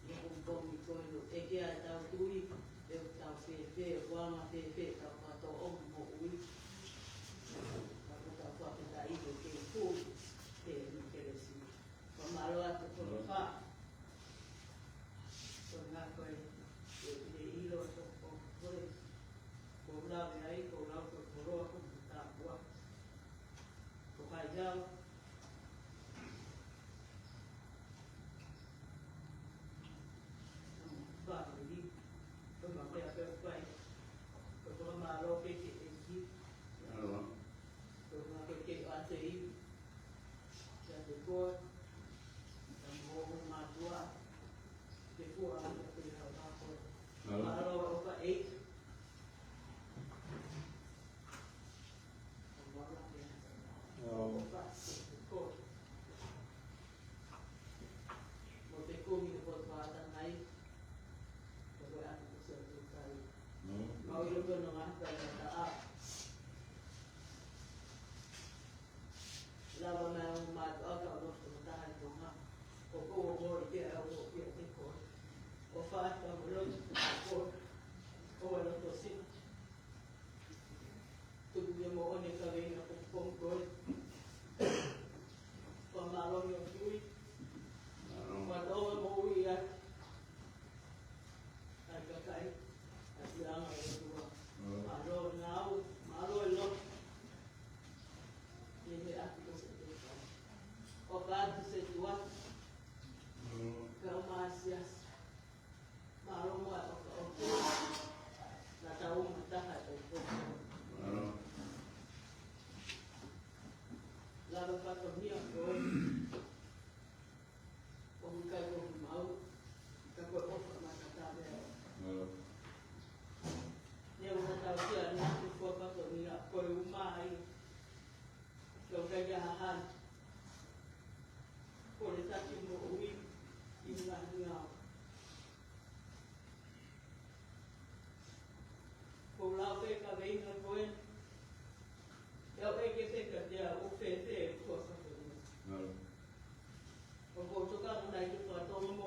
Ia ko pongi ko ino, ʻe ke ai tau tui, ʻe tau fēfē, ʻoku anga fēfē, tau katoa ʻo moʻui. Ka ko tau fakafetaʻi ko e kei kulu, he ni kelesi. Fakamālō atu ko e fā. Ko e ngā ko e, e, e ilo ko, ko, ko e, ko lave ai, ko lau ko, ko roa ko, ko tāpua. Ko kai au. Lava mai ʻo mātuʻa ka loto mo taha i Tonga. ʻOku ou ʻomo i te au ʻo pia te koe. ʻO fai ka mo loto ko. ʻO ʻa loto sina. Tuku ia mo one ka veina ko ko koe. Fakamālō ʻi ʻo tui. Mālō mo ui ai. ʻAi kakai. ʻAi anga e tua. Mālō nau. Mālō e loto. Ni he atu ko se te kau. ʻO ka atu se tua. Kau māsiasi. Mālō mo e ʻofa ʻofa. Na tau ma taha e ʻofa. Lava fatongia ko e. ʻOku ʻikai ko e mau. Ka ko e ʻofa ma ka tabe. Ni au na tau kia ni atu ko fatongia ko e umai. Ko e kai ka hahani. Ko le taki mo ui. I ngā ngā. Ko lau pē ka veina ko e. Ia o e ke te ka te a o fe te ko ka ko. ʻO ko toka mo nai ke pa to mo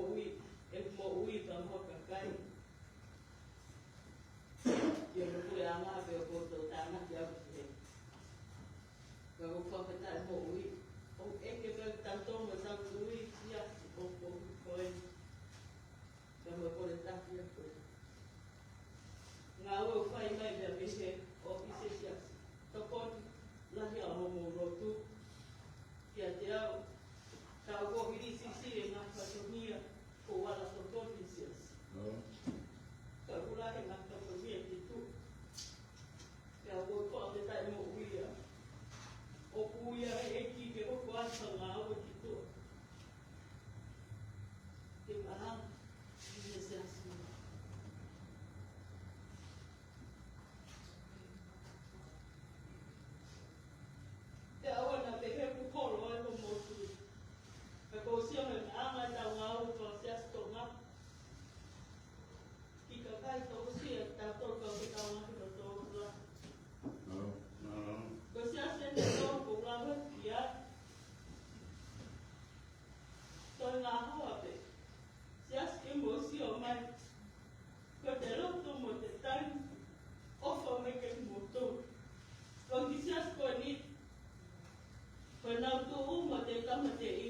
Tuʻu mo te tama te i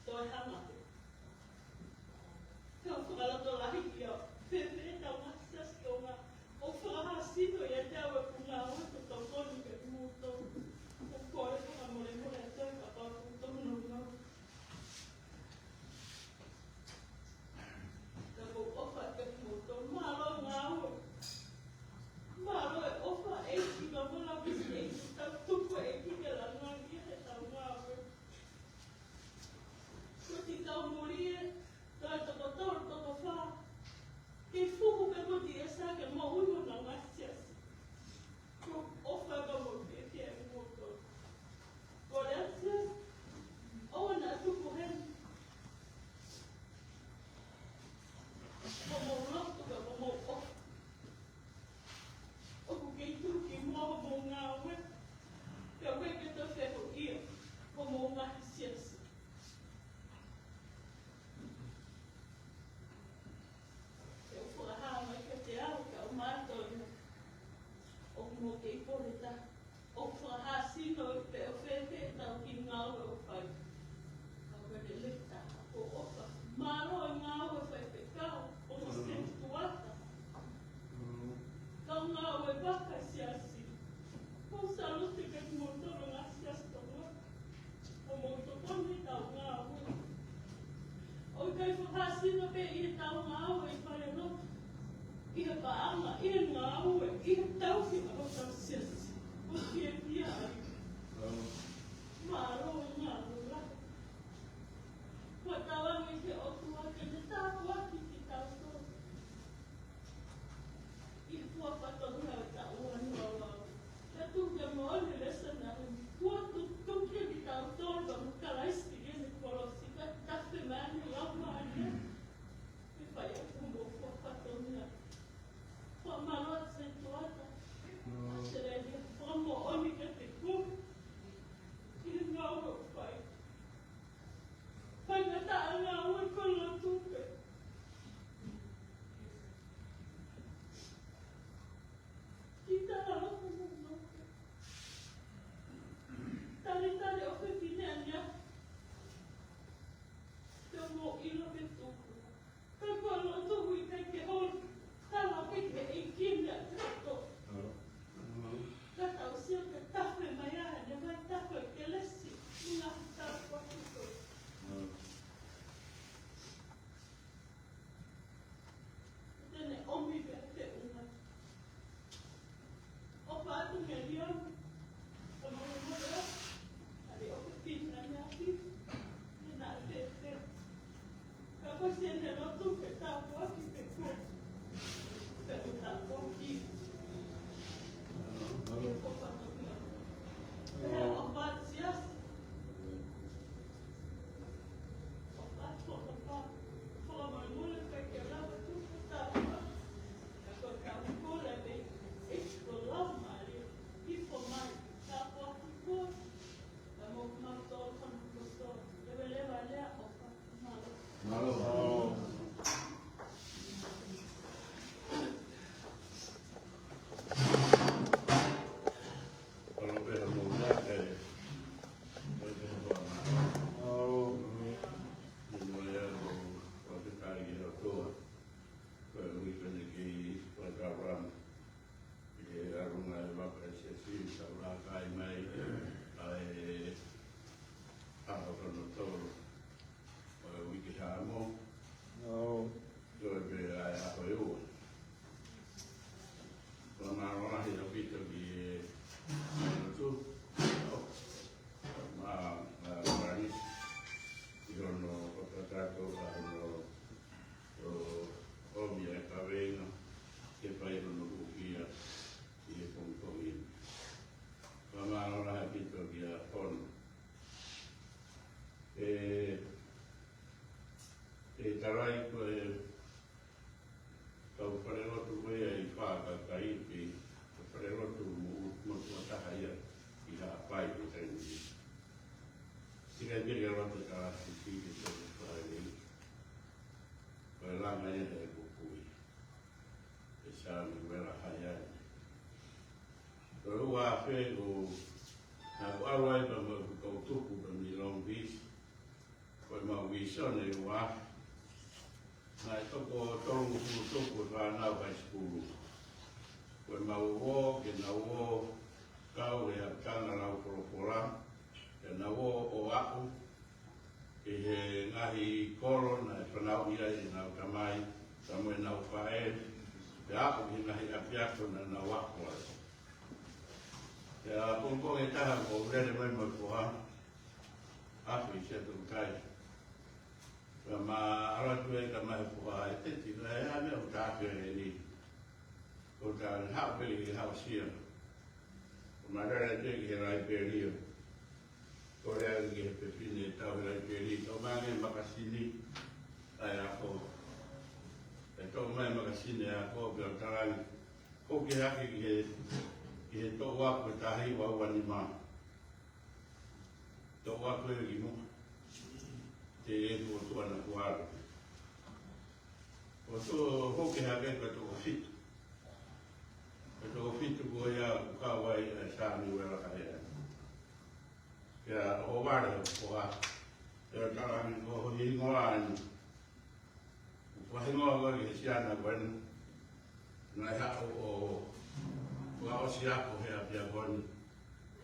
toe hanga. Kau fakalotolahi ki au. Fēfē ʻetau ngaahi siasi Tonga? ʻOku fakahā sino ia te au e punga o te tokoni ke kimoutolu. ʻOku ou kole fakamolemole atu ai kapau ʻoku tonu nau. Ka ʻoku ou ʻofa atu kiate kimoutolu. Mālō e ngāue. Mālō e ʻofa ʻEiki, ka mālō e ʻEiki, tau tuku e ʻEiki ke langa ia heʻetau ngāue. Ko e tau muli e, tau toko tolu, toko fā. Ke fuhu ke moti e sa ke moʻui mo nau ngaahi siasi. Ko e ʻofa ka mo ke ke mo to. Ko e sia, ʻoua naʻa tuku heni. Ko mo lotu ka ko mo ʻofa. ʻOku kei tuki mo mo ngāue. Ka ʻoku ke to feko ia. Ko mo ngaahi siasi. Ke u fakahā mai kiate au, ka u mātolu. ʻOku mo kei pole ta. ʻOku fakahā sino pe ʻo fēfē ʻetau kiʻi ngāue ʻoku fai. Ka ko e lelei ta, ko e ʻofa. Mālō e ngāue faifekau, ʻo mo sētuata. Kau ngāue vaka siasi. Ko e salute kiate kimoutolu ngaahi siasi Tonga. ʻOku mou tokoni heʻetau ngāue. ʻOku ʻikai fakahā sino pē ʻi heʻetau ngāue ʻi fale lotu, ʻi he paʻanga, ʻi he ngāue, ʻi he tauhi ʻa hotau siasi. ʻOku fiefia ai. Mālō, mālō lahi. Ko e tauange ki he ʻOtua ke ne tāpuaki kitautolu. ʻI he fua fatongia ʻo e taʻu ua noa ua. Ka tuku ke moʻoni e lēsoni ni. Kuo tutuki kitautolu mo Kalaisi ʻi heʻene kolosi, ka tafe mai ʻene Laumālie ke fai ʻaki hoʻomou fua fatongia. Fakamālō atu sētuata. ʻAositelēlia, fakamoʻoni kiate koe. ʻI he ngāue ʻoku fai. Faingataʻa ngāue ko e lotu pē. Kita la lotu mo lotu. Talitali ʻofefine ʻaneafi. Te mo ʻilo pe tuku. Ka ko e lotu ʻoku ʻikai ke holi. Tala ke ke ʻEiki ni ʻa te koto. Ka tau sio ke tafe mai ʻa ʻene vai tafe kelesi. Ina tau kua kiko. Te ne ʻomi pē te unga. ʻOfa atu ke liam. Ka mo mo mo. Are ʻoku pina ni ati. Ni na te te. Ka ko si ene lotu ke tāpuaki ke kua. Ke tāpuaki. Ke ʻofa atu ke. Ke ʻofa atu siasi. Ko e uike ni ki Whakaramu. ʻI he ʻalunga e vaka e siasi, tau laka ai mai, ʻa e ʻaho hono tolu ʻo e uike Haʻamo. ʻO. Ko e pē ʻa e ʻaho e ua. Fakamālō lahi ʻaupito ki he ʻEiki. ʻO. Ma, ma, ma, ʻi hono fakakakato, ʻa hono ʻo, ʻomi ʻa e kaveinga ke fai hono hūfia ʻi he pongipongi ni. Fakamālō lahi ʻaupito kia Pono. ʻE, ʻe tarai ko e kau falelotu ko ia ʻi fā kakai, ko e falelotu mo, mo tuʻa taha ia ʻi Haʻapai ko e taimi ni. Siʻi kai pē ke lotu ka sisi ke tau fai. Ko e langa ia he pupui. ʻE Samuela Haiani. Ko e ua afe ko, naʻa ku ʻalu ai Sione ua, naʻe toko tolungofulu tupu e fānau high school. Ko e mau ō ke nau ō kau he apitanga lau folofola, ke nau ō ʻo aʻu ki he ngaahi kolo naʻe fanauʻi ai ʻenau tamai, pea mo ʻenau faʻē, pea aʻu ki he ngaahi ʻapiako naʻa nau ako ai. Pea pongipongi ʻe taha ʻoku ou lele mai mo e foha, afi se tu kai. Pea ma ʻalu atu ai ka mai foha e teti, ka e ame o ta ke ni. Ko ta haʻu pē ki he haʻu sia. Ko ma lele atu ki he laipeli. Ko lea ki he fefine tau he laipeli. Tau mai e makasini ʻa e ako. ʻE tau mai makasini ʻa e ako, pea u talaange. Ko ke hake ki he, ki he toʻu ako ʻe taha hiva ua nima. Toʻu ako ʻe ki muʻa. Te e tuʻo tuʻa na kualo. ʻO tō hoke hake ka tō fitu. Ka tō fitu ko ia ʻoku kau ai ʻa e Samuela Kaea. Pea ʻo vale ʻo koha. Pea talaange ko ho hingoa eni. ʻOku hingoa ko e he siana ko eni. Naʻe haʻu ʻo, ʻo ʻosi ako he ʻapiako ni.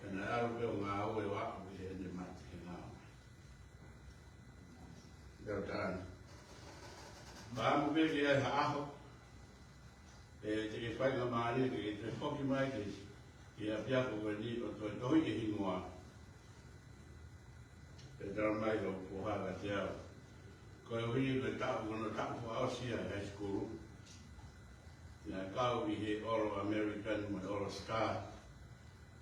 Pea naʻe ʻalu pē ʻo ngāue ʻo ako ki heʻene mate he ngāue. Pea u talaange. Pea ʻamu pē ke ʻi ai ha ʻaho. ʻE te ke fai ka mālie ke te foki mai ke, ke ʻapiako ko eni ʻo toe tohi e hingoa. Pea tala mai ʻo foha kiate au. Koeʻuhi ko e taʻu, ko hono taʻu fakaʻosi ʻa e high school. Naʻe kau ʻi he All American mo e All Star.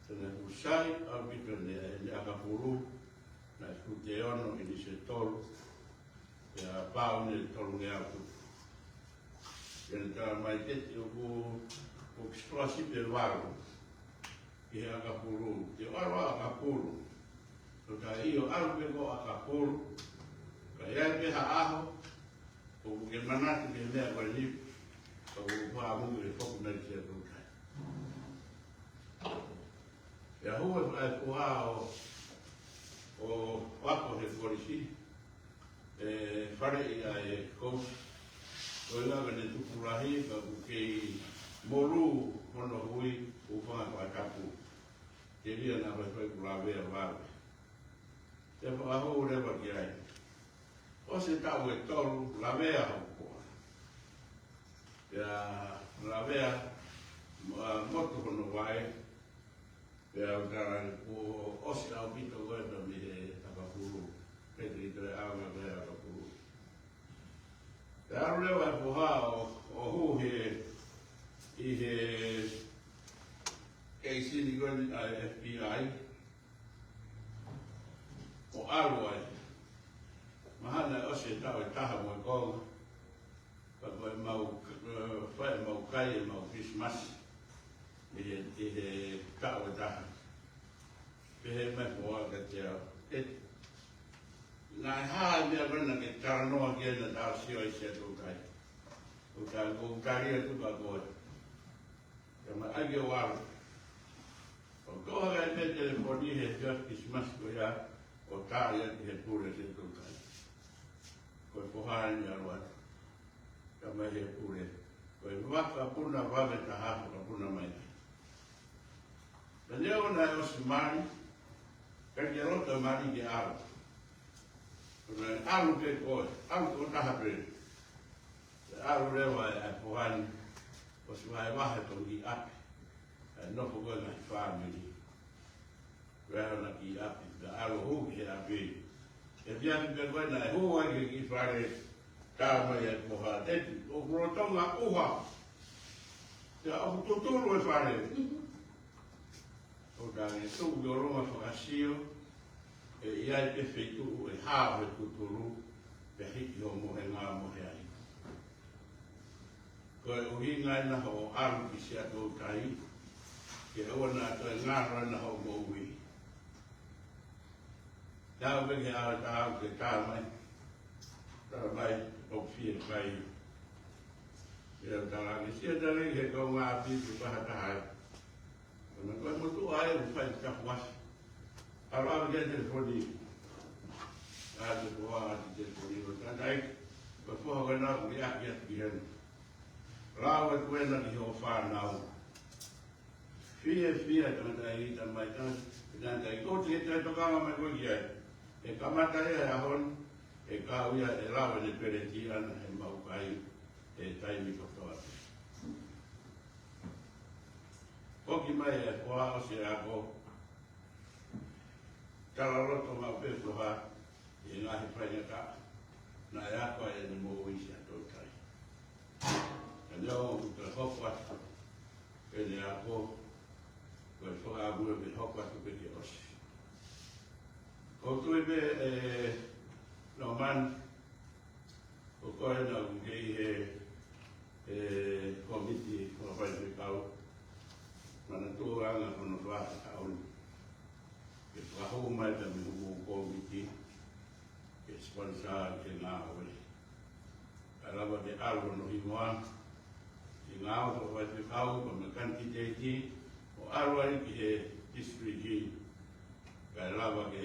Pea naʻe fuʻu sai ʻaupito ʻene, ʻene ʻakapulu, naʻe fute ono ʻinisi ʻe tolu, pea pauni ʻe tolungeau tupu. Pea ne tala mai teti ʻoku, ʻoku scholarship ʻe valu, ki he ʻakapulu, te ʻalu ʻo ʻakapulu. Ko ta ʻio ʻalu pē ko ʻakapulu, ka ʻi ai pē ha ʻaho, ʻoku ke manatu ki he meʻa ko eni, ka ʻoku fakaʻamu ke foki mai ki he ʻapiako. Pea hū e foha ʻo, ʻo ako he kolisi, ʻe faleʻi ʻa e coach, ko e lava ne tupu lahi, ka ʻoku kei molū hono hui, ʻoku fanga fakatapu. Ke lia na fai fai ku lavea vave. Te fakahū leva ki ai. ʻOsi e taʻu ʻe tolu, lavea hoku koa. Pea lavea, mo-, motu hono vaʻe, pea u talaange kuo ʻosi ʻaupito ko e pea mei he ʻakapulu, pea te u toe ʻalu ki he ʻakapulu. Pea ʻalu leva e foha ʻo, ʻo hū he, ʻi he, ʻi he sini ko eni ʻa e F B I, ʻo ʻalu ai. Mahalo naʻe ʻosi e taʻu ʻe taha mo e konga. Ka ko e mau, eh, fai mau kai e mau Christmas. ʻI he, ʻi he taʻu ʻe taha. Pehē mai foha kiate au. ʻE, naʻe hā e meʻa ko ena ke talanoa ki ai naʻa ta sio ai se tu kai. ʻO ta, ʻo tali atu ka ko e. Ka ma ai ke wala. ʻO ko ha kai pē telefoni he just Christmas ko ia, ʻo tā ia ki he pule se tu kai. Ko e foha ni ʻalu atu. Ka mai he pule. Ko e vakapuna vave taha, vakapuna mai. Ka neongo naʻe ʻosi mali, ka ke loto mali ke ʻalu. Ko naʻe ʻalu pē ko e, ʻalu ko taha pē. ʻAlu leva e, e foha ni, ʻosi vahevahe tongi ʻapi. ʻE nofo ko e ngaahi fāmili. Ko e ʻalu na ki ʻapi, ka ʻalu hū ki he ʻapi. ʻE pia ki pē ko ena, ʻe hū ai ki he kiʻi fale, tā mai e foha teti, ʻoku lolotonga ʻuha. Pea ʻoku tutulu e fale. ʻO tā nge tuku ki ʻolunga fakasio, ʻe ʻi ai pē feituʻu ʻe hao he tutulu, pea hiki hoʻo mohenga mo e ai. Ko e ʻuhinga ena hoʻo ʻalu ki Siaʻatoutai, ke ʻoua naʻa toe ngalo ena hoʻo moʻui. Tau pē ke ʻalu tau ke tā mai. Tā mai, ʻoku fie kai. Ia tā ke sia tā ke he kau ngā pitu paha taha ai. Ko na koe motu ai, ʻoku fai taku asi. ʻAlu ʻalu ke telefoni. Ka te koa ati te koni o tanai, ko e foha ko ena ʻoku liʻaki atu ki hena. Lau atu ena ki hoʻo fānau. Fiefia tangataʻeiki, tamai, tangataʻeiki, ko e tokanga mai ko ia. ʻE kamata ia he ʻaho ni, ʻe kau ia ʻe lava ʻene peleti ʻana he maʻu kai, he taimi kotoa. Foki mai e foha ʻosi e ako, talaloto maʻu pē foha ʻi he ngaahi faingataʻa naʻe ako ai ʻene moʻui ʻi Siaʻatoutai. Ka neongo ʻoku toe hoko atu ʻene ako, ko e fakaʻamu ia ke hoko atu pē ke ʻosi. ʻOku ou tui pē ʻe Lomani, ko koe naʻa ke ʻi he, he kōmiti fakafaifekau, manatuʻi ʻa e ngaahi fonofā he taʻu ni. Ke fakahū mai pē mei hoʻomou kōmiti, ke sponsor ke ngāue. Kae lava ke ʻalu hono hingoa, ke ngāue fakafaifekau, pea mo e kanititeiti, ʻo ʻalu ai ki he district. Kae lava ke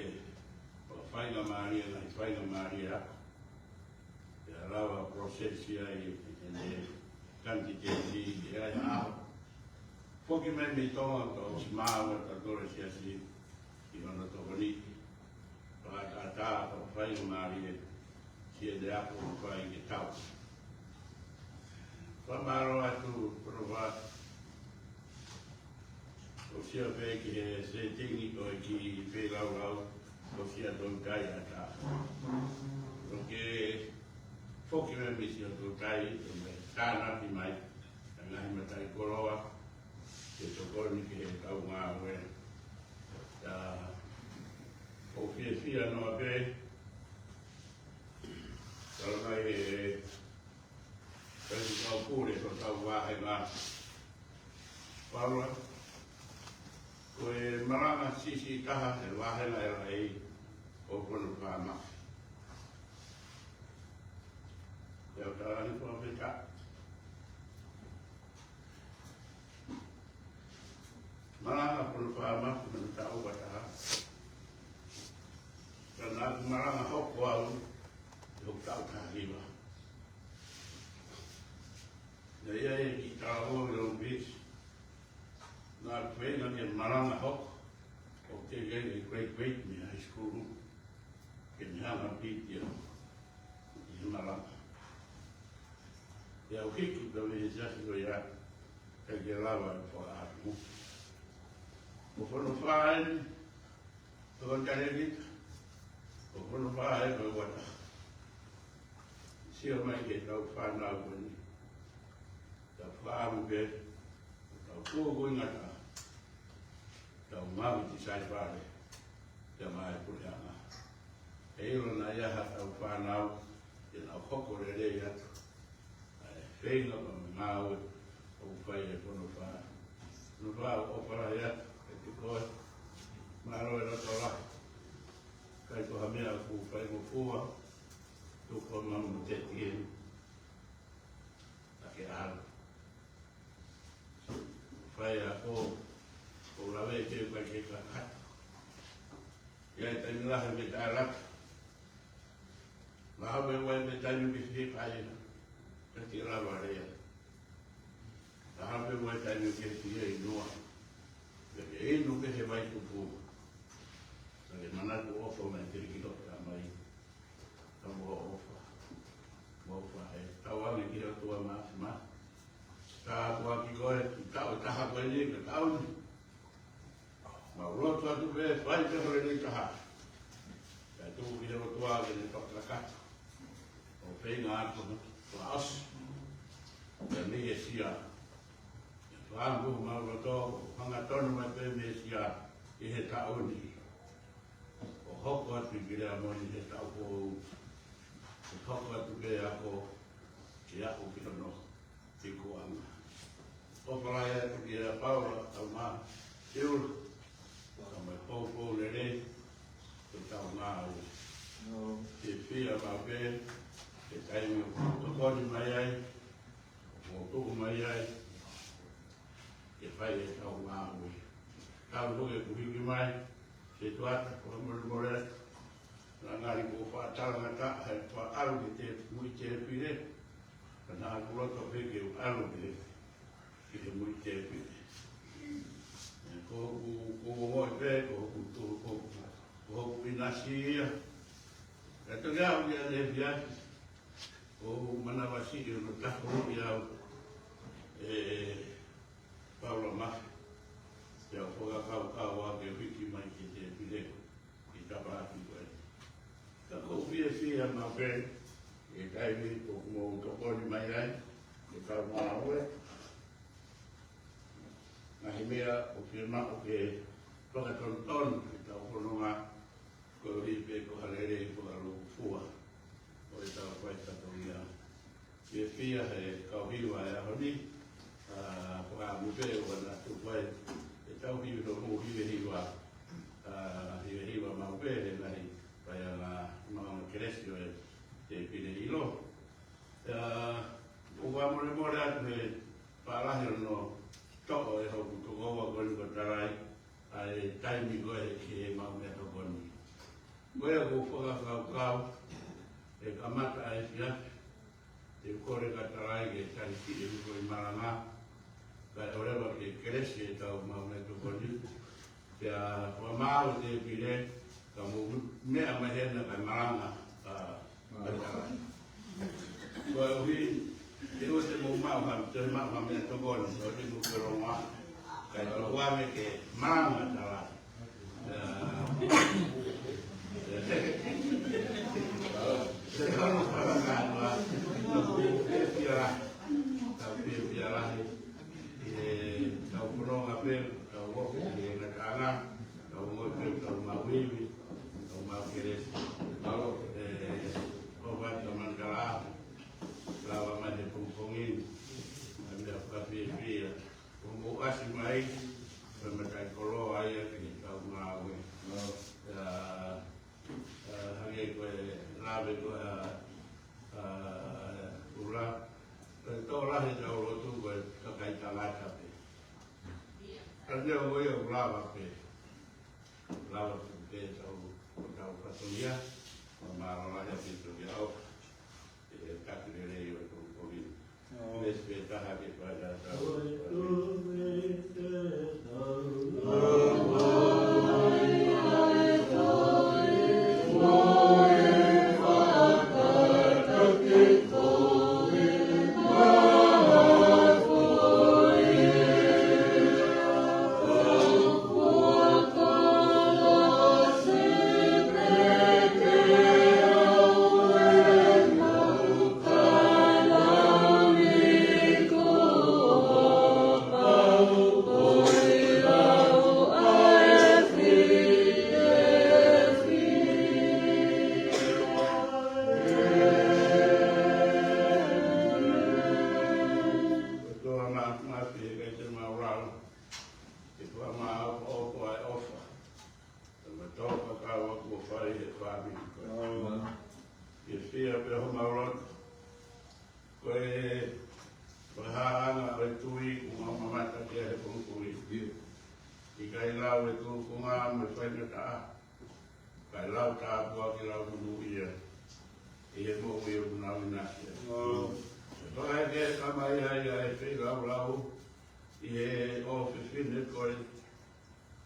fakafaingamālie, ngaahi faingamālie ako. Pea lava process ia ʻi heʻene kanititeiti ʻi he ʻaho. Foki mai mei Tonga ka ʻosi maʻu ʻa e tau tole siasi ʻi hono tokoni. Pea ka ta ka faingamālie siʻene ako ʻoku fai ke tau. Fakamālō atu, Fonofā. ʻOku ou sio pē ki he setting ko e kiʻi feilaulau ʻo Siaʻatoutai ʻatā. ʻOku ke foki mai mei Siaʻatoutai, ʻo mai tānaki mai ʻa e ngaahi mataʻikoloa ke tokoni ki he kau ngāue. ʻOku ou fiefia noa pē, tala mai he Faifekau Pule ʻo hotau vāhenga. Paula, ko e malanga siʻisiʻi taha he vāhenga ʻe lahi ʻo Fonofā Mafi. Ia ka ni ko peka. Malanga Fonofā Mafi mei he taʻu ua taha. Ka naʻa ku malanga hoko au ʻi hoku taʻu taha hiva. Naʻe ʻi ai e kiʻi talavou ʻi Long Beach naʻa ku feinga ke malanga hoko, ʻo ke ke ke graduate mei high school, ke ne hanga piti au ʻi he malanga. Pea u hiki pē mei he siasi ko ia, ʻikai ke lava e fakaʻamu. Ko Fonofā eni, ko Kalevita, ko Fonofā e ko e ua taha. Sio mai ki he kau fānau ko eni. Tau fakaʻamu pē, tau tuʻu ko e ngata, tau maʻu ʻi Saipale, te mai puleʻanga. ʻE ʻilo naʻa ʻi ai haʻatau fānau, te nau hoko lelei atu. ʻA e feinga pea mo e ngāue ʻoku fai ʻe Fonofā. Fonofā, ʻoku ou ʻofa lahi atu kiate koe. Mālō e loto lahi. ʻIkai ko ha meʻa ʻoku faingofua, tuku ʻo maʻu mo teti eni. Ka ke ʻalu. Fai ako, ʻoku lave ke ʻikai ke kakato. ʻI ai e taimi lahi ke talaki. Mahalo pē ʻoku ʻi ai e taimi ke fie kai ena. Ka ke lava lea. Mahalo pē ʻoku ʻi ai e taimi ke fie inu. Ka ke inu pē he vai tupu. Ka ke manatu ʻofa mai ki he kiʻi tamai. Ka mo ʻofa. Mo ʻofa he tauange ki he ʻOtua Māfimafi. Tāpuaki koe, ki he taʻu ʻe taha ko eni, ka taʻu ni. Mau lotu atu pē, fai pē ho lelei taha. Kae tuku ki he ʻOtua ke ne fakakakato. ʻO feinga atu, fakaʻosi. Pea mei he sia. Fāngu mau loto, hangatonu mai pē mei he sia, ʻi he taʻu ni. ʻO hoko atu ki Leamoni he taʻu foʻou. ʻO hoko atu pē ako, ke ako ki hono fikuʻanga. ʻOfa lahi atu kia Paula, tau mā, Siula, tau mai poupou lelei, ke tau mā au. Ke fiefia maʻu pē, he taimi ʻoku tokoni mai ai, ʻoku tuku mai ai, ke fai e tau ngāue. Tau loke kuhiki mai, ke tuata, ko molemole atu. Naʻa ngali ko e faʻa talangataʻa he faʻa ʻalu ki he muʻi tēpile. Ka naʻa ku loto pē ke u ʻalu pē ki he muʻi tēpile. Ko hoku, ko hoku ongoʻi pē, ko hoku tu-, ko hoku, ko hoku ʻinasi ia. Ka toki aʻu ki he efiafi, ko hoku manavasiʻi hono tafoʻi au ʻe Paula Mafi. Pea u fakakaukau ʻa ke hiki mai ki he tēpile. ʻI he tafaʻaki ko ē. Ka ʻoku ou fiefia maʻu pē he taimi ʻoku mou tokoni mai ai, ʻetau ngāue. Ngaahi meʻa ʻoku fiemaʻu ke fakatonutonu ʻetau fononga, koeʻuhi pē ko ha lelei fakalūkufua ʻo ʻetau fai fatongia. Fiefia he kau hiva he ʻaho ni, ʻa, ko e ʻamu pē ʻoku na tuku ai ʻetau hiva, hoʻomou hiva hiva, ʻa, hiva hiva maʻu pē he ngaahi faiʻanga maʻu kelesi ʻo e tēpile ʻilo. ʻA, ʻoku ou fakamolemole atu he faʻa lahi hono toʻo ʻe hoku tokoua ko eni ko Talai ʻa e taimi ko ē ki he maʻu meʻatokoni. Ko ia ʻoku ou fakakaukau ʻe kamata ʻa e efiafi, te u kole kia Talai ke tali siʻi ʻe ko e malanga, kae ʻoua leva ke kelesi ʻetau maʻu meʻatokoni. Pea ʻoua maʻu tēpile, ka mou meʻa mai hena kae malanga, ʻa, ʻa Talai. Koeʻuhi, te u te mou maʻu ha, te u maʻu ha meʻatokoni, ʻo te mou ke longa, kae tau ame ke malanga Talai. Lava mai he pongipongi ni, ʻa e meʻa fakafiefia. ʻOku mou ʻasi mai, ko e mataʻikoloa ia ki heʻetau ngāue. ʻA, ʻa, hangē ko e lave ko ē ʻa, ʻa, ʻUla, ko e tokolahi ʻetau lotu ko e kakai tangata pē. Ka neongo ia ʻoku lava pē. Lava pē ʻetau, ʻetau fatongia, ʻo mālō lahi ʻa e fatongia ʻo e taki lelei ʻo e pongipongi ni. Mesi pē taha ke fai ʻa e tau. Ko e toa ma, ma fi, kai te ma rau. Ke fakamāʻopoʻopo ʻa e ʻofa. Ka ma tau fakau aku ʻo fai he fāmili ko ē. Ke fia pē homau lotu. Ko e fakahāʻanga ʻo e tui ʻoku mau mamata ki ai he pongipongi ni. ʻIkai lau e tūkunga mo e faingataʻa. Kae lau tāpuaki, lau monūʻia. ʻI he moʻui ʻoku nau ʻinasi ai. Fakaʻeke kamai ai ʻa e feilaulau ʻi he ʻofefine ko ē.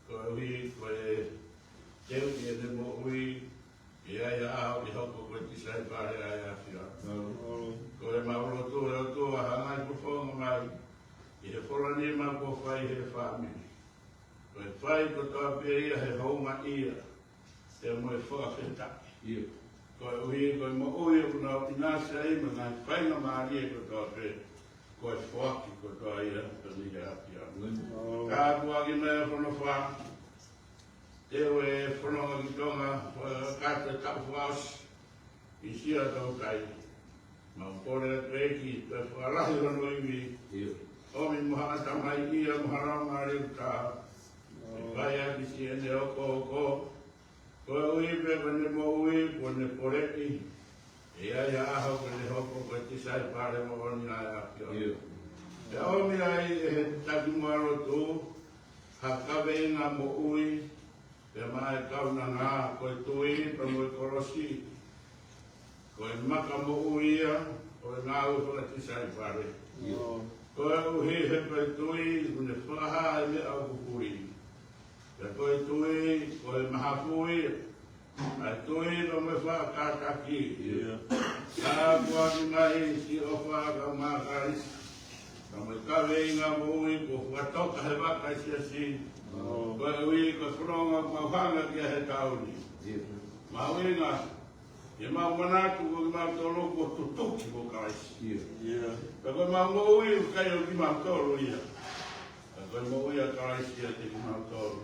Koeʻuhi ko e teu ʻi heʻene moʻui, ʻe ʻi ai ha ʻaho ʻe hoko ko e tisaipale ʻa e ʻAfiona. Ko ʻemau lotu, ʻe ʻOtua, hanga ʻo fofonga mai ʻi he fola nima kuo fai he fāmili. Ko e fai kotoa pē ia he houngaʻia, pea mo e fakafetaʻi. Koeʻuhi ko e moʻui ʻoku nau ʻinasi ai mo e ngaahi faingamālie kotoa pē, ko e foaki kotoa ia pē mei he ʻAfiona. Tāpuaki mai ʻa e fononga, teu e fononga ki Tonga, fakakata taʻu fakaʻosi, ʻi Siaʻatoutai. Mau kole atu ʻEiki, ke fakalahi hono ivi. ʻOmi mo ha ʻatamai ia mo ha laumālie ʻoku taau. ʻE fai ʻaki siʻene ʻokoʻoko. Koeʻuhi pē ko ʻene moʻui, ko ʻene poleʻi. ʻE ʻi ai ha ʻaho ke ne hoko ko e tisaipale moʻoni ʻa e ʻAfiona. Pea ʻomi ai ʻe he takimuʻa lotu, ha kaveinga moʻui, Pea maʻa e kaunanga, ko e tui pea mo e kolosi, ko e maka moʻui ia ʻo e ngāue fakatisaifale. Koeʻuhi he ko e tui ʻoku ne fakahā e meʻa ʻoku fuli. Pea ko e tui, ko e mahafu ia ʻa e tui pea mo e faʻa kātaki. Tāpuaki mai siʻi ʻofa ʻa e kau mākālisi, pea mo e kaveinga moʻui kuo fakatoka he vaka ʻa e siasi. Koeʻuhi ko e fononga ʻoku mau hanga ki ai he taʻu ni. Mahuʻinga ke mau manatu ko kimautolu kuo tutuki mo Kalaisi. Pea ko ʻemau moʻui ʻoku ʻikai ʻo kimautolu ia. Pea ko e moʻui ʻa Kalaisi ʻiate kimautolu.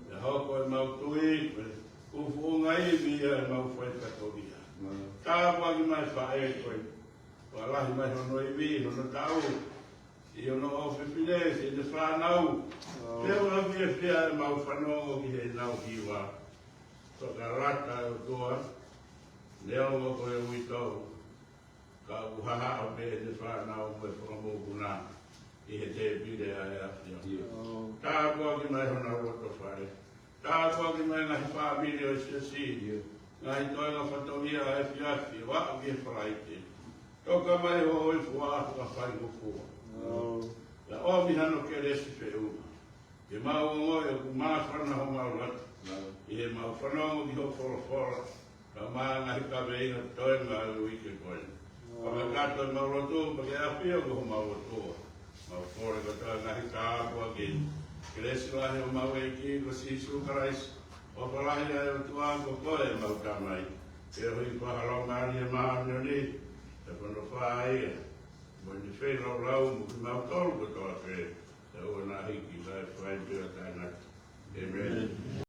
Pea hoko ʻemau tui ko e fuʻu foʻi ivi ia ʻemau faitokolia. Tāpuaki mai faʻē ko ē, fakalahi mai hono ivi, hono taʻu, siʻi hono ʻofefine, siʻene fānau. Pea ʻoua fiefia ʻemau fanongo ki heʻenau hiva. Fakalata ʻe ʻOtua, neongo ko e uitou, ka ʻoku hahaʻo pē ʻene fānau mo e fakamokopuna ʻi he tēpile ʻa e ʻAfiona. Tāpuaki mai honau lotofale. Tāpuaki mai ngaahi fāmili ʻo e siasi. Ngaahi toenga fatongia ʻa e efiafi ʻo aʻu ki he Falaite. Toka mai ho hōifua fakafaingofua. Pea ʻomi hano kelesi feʻunga. Ke mau ongoʻi ʻoku māfana homau loto ʻi heʻemau fanongo ki hoʻo folofola, pea mo e ngaahi kaveinga toenga ʻo e uike ko eni. Fakakakato ʻemau lotu, pea ke ʻafio ko homau ʻOtua. Mau kole kotoa e ngaahi tāpuaki, kelesi lahi ʻo homau ʻEiki ko Sīsū Kalaisi, ʻofa lahi ʻa e ʻOtua ko koe ʻemau Tamai, feohi ko e ʻAlo Mālie Māʻoniʻoni, ʻe fānau fai ia mo ʻene feilaulau mo kimautolu kotoa pē, ʻo ʻoua naʻa hiki kae fai pē ʻo taʻengata. ʻĒmeni.